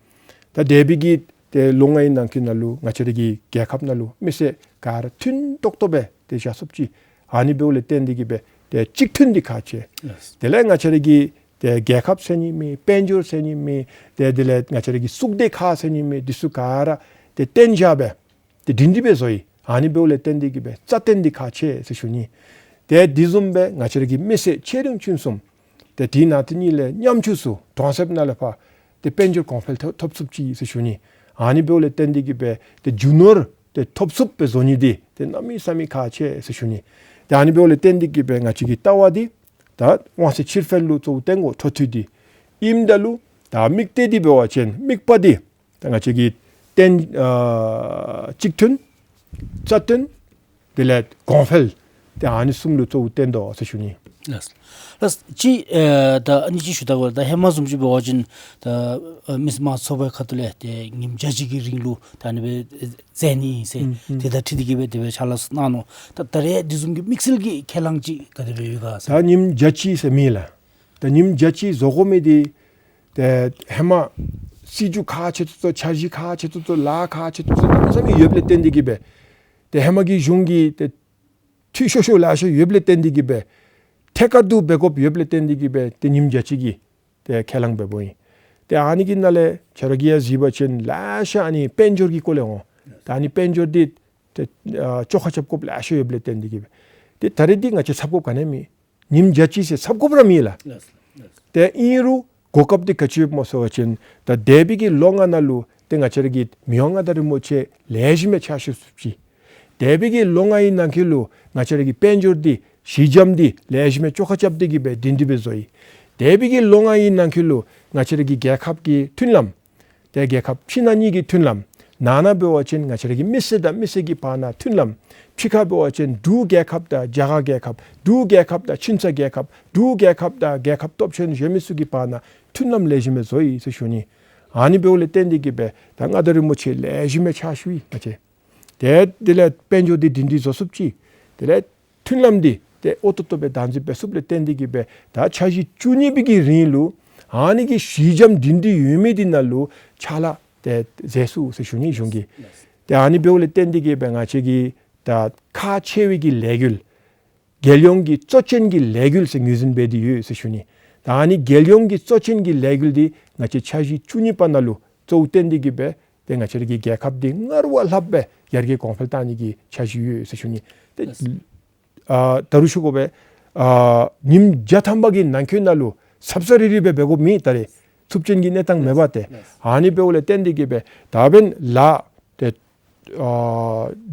ད་འདས་པའི་གི་ཏེ་ལོ་ལྔའི་ནང་འཁོད་ནང་ལུ་ང་བཅས་ར་གི་རྒྱལ་ཁབ་ནང་ལུ་མི་སེར་ག་ར་མཐུན་ཏོག་ཏོ་སྦེ་ཏེ་བཞག་ཚུགས་ཅི། ཨ་ནི་འབདཝ་ལས་བརྟེན་ཏེ་གིས་སྦེ་ཏེ་གཅིག་མཐུན་འདི་ཁག་ཆེ། ལགས། དེ་ལས་ང་བཅས་ར་གི་ཏེ་རྒྱལ་ཁབ་ཟེར་ནི་མེད། དཔལ་འབྱོར་ཟེར་ནི་མེད། ཏེ་དེ་ལས་ང་བཅས་ར་གི་གཙུག་སྡེ་ཁག་ཟེར་ནི་མེད། འདི་ཚུ་ག་ར་ཏེ་བརྟན་བཞག་སྦེ་ཏེ་སྒྲིང་སྒྲི་སྦེ་བཟོ་ཡི། ཨ་ནི་འབདཝ་ལས་བརྟེན་ཏེ་གིས་སྦེ་རྩ་བརྟན་འདི་ཁག་ཆེ་ཟེར་ཞུ་ནི། ཏེ་དེ་བཟུམ་སྦེ་ང་བཅས་ར་གི་མི་སེར་ཆེ་འབྲིང་ཆུང་གསུམ་ཏེ་དེ་ནང་དེ་གཉིས་ལས་ཉམ་ཆུང་ཚུ་གྲོང་གསེབ་ནང་ལས་ཕར་ཏེ་དཔལ་འབྱོར་གོང་འཕེལ་ཐོབ་ཐོབ་ཚུགས་ཅི་ཟེར་ཞུ་ནི། ཨ་ནི་འབདཝ་ལས་བརྟེན་ཏེ་གིས་སྦེ་ཏེ་རྒྱུ་ནོར་ཏེ་ཐོབ་ཚུགསཔ་སྦེ་བཟོ་ནི་འདི་ཏེ་གནམ་མེད་ས་མེད་ཁག་ཆེ་ཟེར་ཞུ་ནི། ཏེ་ཨ་ནི་འབདཝ་ལས་བརྟེན་ཏེ་གིས་སྦེ་ང་བཅས་ཀྱི་ལྟ་བ་འདི་ད་དབང་ཚད་ཕྱིར་འཕེལ་ལུ་གཙོ་བོ་བརྟེན་དགོ། འཕྲོ་མཐུད་འདི་ཨིནམ་ད་ལུ་ད་དམིགས་གཏད་འདི་འབད་བ་ཅིན་དམིགས་པ་འདི་ད་ང་བཅས་ཀྱི་བརྟན་ཨ་གཅིག་མཐུན་རྩ་བརྟན་དེ་ལས་གོང་འཕེལ་ཏེ་ཨ་ནི་གསུམ་ལུ་གཙོ་བོ་བརྟེན་དོ་ཟེར་ཞུ་ནི། ལགས། ལགས། ཅིག་ཨེ་ད་ཨ་ནི་ཅིག་ཞུ་ད་གོ། ད་ཧེ་མ་བཟུམ་ཅིག་འབད་བ་ཅིན་ད་ཨ་མི་སེར་དམངས་གཙོའི་ཚོགས་པའི་ཁ་ཐུག་ལས་ཏེ་ཉིནམ་བརྒྱ་གཅིག་གི་རིང་ལུ་ད་ཨ་ནི་སྦེ་མཛད་ནི་ཟེར་ཨུམ་ཨུམ་དེ་དང་འཁྲིལ་ཏེ་གིས་སྦེ་དེ་སྦེ་ཕྱག་ལཱ་ཚུ་གནང་ནུག། ད་ད་རེས་དེ་བཟུམ་གྱི་དམིགས་བསལ་གྱི་ཁས་བླངས་ཅིག་ག་དེ་སྦེ་ཡོད་ག་ཟེར། ད་ཉིནམ་བརྒྱ་གཅིག་ཟེར་མི་ལགས། ད་ཉིནམ་བརྒྱ་གཅིག་བཟོ་དགོ་མི་འདི་ཏེ་ཧེ་མ་སྲིད་བྱུས་ཁག་ཆེ་ཏོག་ཏོ་འཆར་གཞི་ཁག་ཆེ་ཏོག་ཏོ་ལཱ་ཁག་ཆེ་ཏོག་ཏོ་གནམ་མེད་ས་མེད་ཡོདཔ་ལས་བརྟེན་ཏེ་གིས་སྦེ་ཏེ་ཧེ་མ་གི་གཞུང་གི་ཏེ་འཐུས་ཤོར་ཤོར་ལེ་ཤ་ཡོདཔ་ལས་བརྟེན་ཏེ་གིས་སྦེ་ཐད་ཀར་དུ་འབད་དགོཔ་ཡོདཔ་ལས་བརྟེན་ཏེ་གིས་སྦེ་ཏེ་ཉིནམ་བརྒྱ་གཅིག་གི་ཏེ་ཁས་བླངས་འབདཝ་ཨིན། ཏེ་ཨ་ནི་གི་ནང་ལས་ཁྱོད་ར་གིས་ཡང་གཟིགས་པ་ཅིན་ལེ་ཤ་ཨ་ནི་དཔལ་འབྱོར་གྱི་སྐོར་ལས་འོང་། ད་ཨ་ནི་དཔལ་འབྱོར་འདི་ཏེ་ཨ་བཅོ་ཁ་རྐྱབ་དགོཔ་ལེ་ཤ་ཡོདཔ་ལས་བརྟེན་ཏེ་གིས་སྦེ་ཏེ་ད་རེས་འདི་ང་བཅས་ཚབ་དགོཔ་ག་ནི་མེད། ཉིནམ་བརྒྱ་གཅིག་ཟེར་ཚབ་དགོཔ་ར་མེད་ལགས། ལགས་ལགས། ཏེ་ཨིན་རུང་གོ་སྐབས་འདི་ག་ཅི་ཡོདཔ་སྨོ་ཟེར་བ་ཅིན་ད་འདས་པའི་གི་ལོ་ལྔ་ནང་ལུ་ཏེ་ང་བཅས་ར་གི་མི་དབང་མངའ་བདག་རིན་པོ་ཆེ་ལེགས་ཤོམ་སྦེ་ཕྱག་ཞུ་ཚུགས་ཅི། འདས་པའི་གི་ལོ་ལྔའི་ནང་འཁོད་ལུ་ང་བཅས་ར་གི་དཔལ་འབྱོར་འདི་ཞི་འཇམ་འདི་ལེགས་ཤོམ་སྦེ་བཅོ་ཁ་རྐྱབ་སྟེ་གིས་སྦེ་སྒྲིང་སྒྲི་སྦེ་བཟོ་ཡི། འདས་པའི་གི་ལོ་ལྔའི་ནང་འཁོད་ལུ་ང་བཅས་ར་གི་རྒྱལ་ཁབ་ཀྱི་མཐུན་ལམ་ཏེ་རྒྱལ་ཁབ་ཕྱི་ནང་གཉིས་ཀྱི་མཐུན་ལམ། ནང་ན་འབད་བ་ཅིན་ང་བཅས་ར་གི་མི་སེར་དང་མི་སེར་གྱི་བར་ན་མཐུན་ལམ། ཕྱི་ཁར་འབད་བ་ཅིན་འབྲུག་རྒྱལ་ཁབ་དང་རྒྱ་གར་རྒྱལ་ཁབ། འབྲུག་རྒྱལ་ཁབ་དང་ཆིང་ས་རྒྱལ་ཁབ། འབྲུག་རྒྱལ་ཁབ་དང་རྒྱལ་ཁབ་སྟོབས་ཆེན་གཞན་མི་ཚུ་གི་བར་ན་མཐུན་ལམ་ལེགས་ཤོམ་སྦེ་བཟོ་ཡི་ཟེར་ཞུ་ནི། ཨ་ནི་འབདཝ་ལས་བརྟེན་ཏེ་གིས་སྦེ་ད་མངའ་བདག་རིན་པོ་ཆེ་ལེགས་ཤོམ་སྦེ་ཕྱག་ཞུ་ཡི་ང་བཅས། ཏེ་དེ་ལས་དཔལ་འབྱོར་འདི་སྒྲིང་སྒྲི་བཟོ་ཚུགས་ཅི། དེ་ལས་མཐུན་ལམ་འདི་ཏེ་འོས་ཏོག་ཏོ་སྦེ་བདག་འཛིན་འབད་ཚུགསཔ་ལས་བརྟེན་ཏེ་གིས་སྦེ་ད་འཆར་གཞི་བཅུ་གཉིས་པའི་གི་རིང་ལུ་ཨ་ནི་གི་ཞི་འཇམ་སྒྲིང་སྒྲི་ཡོད་མི་འདི་ནང་ལུ་ཕྱག་ལཱ་ཏེ་མཛད་ཚུགས་ཟེར་ཞུ་ནི་གཞུང་གིས། ཏེ་ཨ་ནི་འབདཝ་ལས་བརྟེན་ཏེ་གིས་སྦེ་ང་བཅས་ཀྱི་ད་ཁག་ཆེ་བའི་གི་ལས་འགུལ་རྒྱལ་ཡོངས་ཀྱི་གཙོ་ཅན་གྱི་ལས་འགུལ་ཟེར་ངོས་འཛིན་འབད་དེ་ཡོད་ཟེར་ཞུ་ནི། ད་ཨ་ནི་རྒྱལ་ཡོངས་ཀྱི་གཙོ་ཅན་གྱི་ལས་འགུལ་འདི་ང་བཅས་འཆར་གཞི་བཅུ་གཉིས་པ་ནང་ལུ་གཙོ་བོ་བཏོན་ཏེ་གིས་སྦེ་ཏེ་ང་བཅས་ར་གི་རྒྱལ་ཁབ་འདི་སྔར་བ་ལྷགཔ་སྦེ་ཡར་རྒྱས་གོང་འཕེལ་བཏང་ནི་གི་འཆར་གཞི་ཡོད་ཟེར་ཞུ་ནི། ཏེ་ལགས། ཨ་ད་རུང་ཞུ་དགོ་པས། ཨ་ཉིནམ་བརྒྱ་ཐམ་པ་གི་ནང་འཁོད་ནང་ལུ་ཚབ་ཚབ་རི་རི་སྦེ་འབད་དགོཔ་མེད། ད་རེས་ཚུབ་ཅན་གྱི་གནས་སྟངས་མེད་པ་ཏེ། ལགས། ཨ་ནི་འབདཝ་ལས་བརྟེན་ཏེ་གིས་སྦེ་ད་འབདན་ལཱ་ཏེ་ཨ་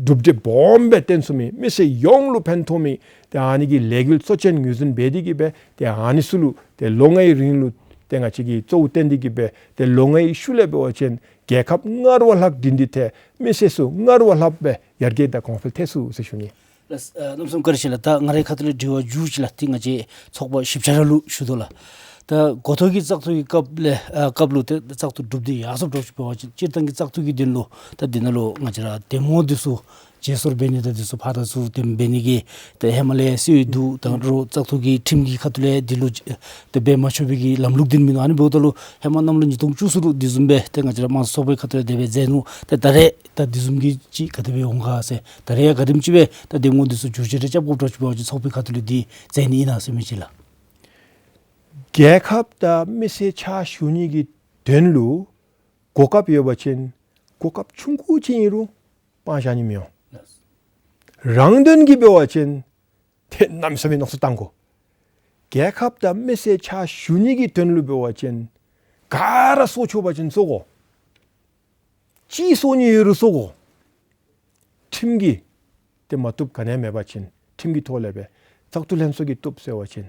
གྲུབ་འབྲས་སྦོམ་སྦེ་བཏོན་ཚུགས་མི་མི་སེར་ཡོངས་ལུ་ཕན་ཐོགས་མི་ཏེ་ཨ་ནི་གི་ལས་འགུལ་གཙོ་ཅན་ངོས་འཛིན་འབད་དེ་གིས་སྦེ་ཏེ་ཨ་ནི་ཚུ་ལུ་ཏེ་ལོ་ལྔའི་རིང་ལུ་ཏེ་ང་བཅས་ཀྱིས་གཙོ་བོ་བཏོན་ཏེ་གིས་སྦེ་ཏེ་ལོ་ལྔའི་ཤུལ་ལས་འབད་བ་ཅིན་རྒྱལ་ཁབ་སྔར་བ་ལྷག་སྒྲིང་སྒྲི་ཐལ། མི་སེར་ཚུ་སྔར་བ་ལྷགཔ་སྦེ་ཡར་རྒྱས་དང་གོང་འཕེལ་ཐལ་ཚུགས་ཟེར་ཞུ་ནི། ལགས། ཨ་གནམ་མེད་ས་མེད་བཀའ་དྲིན་ཆེ་ལགས། ད་ང་རའི་ཁ་ཐུག་ལས་དྲི་བ་མཇུག་ཅིག་ལགས། ཏེ་ང་བཅས་ཚོགས་པ་ཞིབ་ཆ་ར་ལུ་ཞུ་དོ་ལགས། ད་འགོ་ཐོག་གི་བཙག་འཐུ་གི་སྐབས་ལས་ཨ་སྐབས་ལུ་ཏེ་བཙག་འཐུ་གྲུབ་སྟེ་ཡར་སོངམ་འདྲཝ་ཅིག་འབད་བ་ཅིན་སྤྱིར་བཏང་གི་བཙག་འཐུ་གི་དོན་ལུ་ད་འདི་ནང་ལུ་ང་བཅས་ར་འདེམས་ངོ་འདི་ཚུ་བརྗེ་སོར་འབད་ནི་དང་འདི་ཚུ་ཕར་དང་ཚུར་འདེམས་འབད་ནི་གི་ཏེ་ཧེ་མ་ལས་སྲོལ་འདུག། ད་རུང་བཙག་འཐུ་གི་ཁྲིམས་ཀྱི་ཁ་ཐུག་ལས་འདི་ལུ་ཏེ་འབད་མ་ཆོག་པའི་གི་ལམ་ལུགས་འདི་མིན་ནུག། ཨ་ནི་འབདཝ་ད་ལུ་ཧེ་མ་གནམ་ལོ་ཉིས་སྟོང་བཅུ་གསུམ་ལུ་འདི་བཟུམ་སྦེ་ཏེ་ང་བཅས་ར་དམངས་གཙོའི་ཚོགས་པའི་ཁ་ཐུག་ལས་དེ་སྦེ་མཛད་ནུག། ཏེ་ད་རེས་ད་འདི་བཟུམ་གྱི་ཅིག་ག་དེ་སྦེ་འོང་ག་ཟེར། ད་རེས་ཡང་ག་དེམ་ཅིག་སྦེ་ད་འདེམས་ངོ་འདི་ཚུ་བསྒྱུར་བཅོས་རེ་རྐྱབ་དགོཔ་འདྲཝ་ཅིག་འབད་བ་ཅིན་ཚོགས་པའི་ཁ་ཐུག་ལས་འདི་མཛད་ནི་ཨིན་ན་ཟེར་མི་ཅིག་ལགས། རྒྱལ་ཁབ་དང་མི་སེར་ཕྱག་ཞུ་ནི་གི་དོན་ལུ་གོ་སྐབས་ཡོད་པ་ཅིན་གོ་སྐབས་ཆུང་ཀུ་ཅིག་ཨིན་རུང་སྤང་བཞག་ནི་མི་འོང་། རང་དོན་གྱི་འབད་བ་ཅིན་ཏེ་གནམ་མེད་ས་མེད་མནོ་བསམ་བཏང་དགོ། རྒྱལ་ཁབ་དང་མི་སེར་ཕྱག་ཞུ་ནི་གི་དོན་ལུ་འབད་བ་ཅིན་ག་ར་གསོ་ཆོག་པ་ཅིན་གསོ་དགོ། ཅི་གསོ་ནི་ཡོད་རུང་གསོ་དགོ། ཁྲིམས་ཀྱིས་ཏེ་མ་བཏུབ་ག་ནི་ཡང་མེད་པ་ཅིན་ཁྲིམས་ཀྱི་ཐོག་ལས་སྦེ་བཙག་འཐུ་ལྷན་ཚོགས་ཀྱིས་བཏུབ་ཟེར་བ་ཅིན་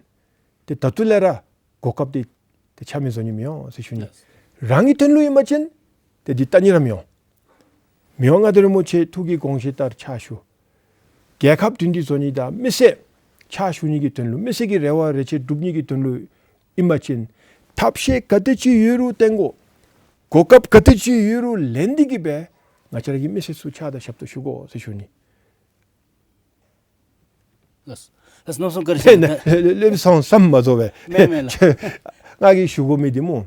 ཏེ་ད་ལྟོ་ལས་ར་གོ་སྐབས་འདི་ཏེ་ཆ་མེད་བཟོ་ནི་མི་འོང་ཟེར་ཞུ་ནི། རང་གི་དོན་ལུ་ཨིན་པ་ཅིན་ཏེ་འདི་ལྟ་ནི་ར་མི་འོང་། མི་དབང་མངའ་བདག་རིན་པོ་ཆེ་ཐུགས་ཀྱི་དགོངས་བཞེད་ལྟར་ཕྱག་ཞུ། རྒྱལ་ཁབ་སྒྲིང་སྒྲི་བཟོ་ནི་དང་མི་སེར་ཕྱག་ཞུ་ནི་གི་དོན་ལུ་མི་སེར་གྱི་རེ་བ་རེ་ཆེ་སྒྲུབ་ནི་གི་དོན་ལུ་ཨིན་པ་ཅིན་ཐབས་ཤེས་ག་དེ་ཅིག་ཡོད་རུང་བཏོན་དགོ། གོ་སྐབས་ག་དེ་ཅིག་ཡོད་རུང་ལེན་ཏེ་གི་སྦེ་ང་བཅས་ར་གི་མི་སེར་ཚུ་ཕྱག་དང་ཞབས་ཏོག་ཞུ་དགོ་ཟེར་ཞུ་ནི། ལགས་ལགས། གནམ་མེད་ས་མེད་བཀའ་དྲིན་ཆེ། ལེགས་སོང་བསམ་མ་བཟོ་བས། མེན་མེན་ལགས། ང་གིས་ཞུ་དགོ་མི་འདི་སྨོ།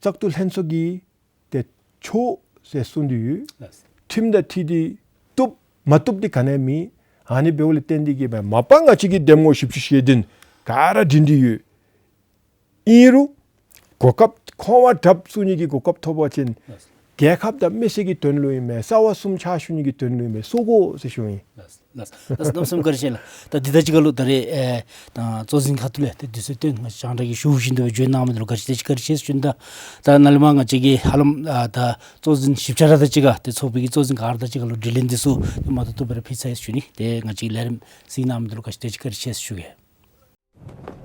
བཙག་འཐུ་ལྷན་ཚོགས་ཀྱིས་ཏེ་ཆོག་ཟེར་གསུངས་ཏེ་ཡོད། ལགས། ཁྲིམས་དང་འཁྲིལ་ཏེ་བཏུབ་མ་བཏུབ་འདི་ག་ནི་ཡང་མེད། ཨ་ནི་འབདཝ་ལས་བརྟེན་ཏེ་གི་སྦེ་མ་པ་ང་བཅས་ཀྱི་འདེམས་ངོ་བཞི་བཅུ་ཞེ་བདུན་ག་ར་སྒྲིང་སྒྲི་ཡོད། ཨིན་རུང་གོ་སྐབས་ཁོང་བ་དྲགཔ་བཙུགས་ནི་གི་གོ་སྐབས་ཐོབ་པ་ཅིན་ལགས། རྒྱལ་ཁབ་དང་མི་སེར་གྱི་དོན་ལུ་ཨིན་མས། རྩ་བ་གསུམ་ཕྱག་ཞུ་ནི་གི་དོན་ལུ་ཨིན་མས། གསོ་དགོ་ཟེར་ཞུ་ནི། ལགས་ལགས། གནམ་མེད་ས་མེད་བཀའ་དྲིན་ཆེ་ལགས། ད་འདི་དང་གཅིག་ཁར་ལུ་ད་རེས་ཨེ་ད་གཙོ་འཛིན་ཁ་ཐུག་ལས་ཏེ་དུས་ཚོད་བཏོན་ང་བཅས་ར་གིས་ཞུ་བཞིན་དུ་བརྗོད་གནང་མི་འདི་ལུ་ག་ཅི་དེ་ཅིག་བཀའ་དྲིན་ཆེ་ཟེར་ཞུ་ནི། ད་ད་ནཱ་ལས་མར་ང་བཅས་ཀྱིས་ཧ་ལམ་ཨ་ད་གཙོ་འཛིན་བཞི་ཆ་ར་དང་གཅིག་ཁར་ཏེ་ཚོགས་པའི་གི་གཙོ་འཛིན་ག་ར་དང་གཅིག་ཁར་ལུ་དྲི་ལན་འདི་ཚུ་ཏེ་མ་ཐུབ་ཐུབ་སྦེ་ར་ཕུལ་ཚར་ཡི་ཟེར་ཞུ་ནི། ཏེ་ང་བཅས་ཀྱི་ལས་རིམ་གཟིགས་གནང་མི་འདི་ལུ་ག་ཅི་དེ་ཅིག་བཀའ་དྲིན་ཆེ་ཟེར་ཞུ་གེ།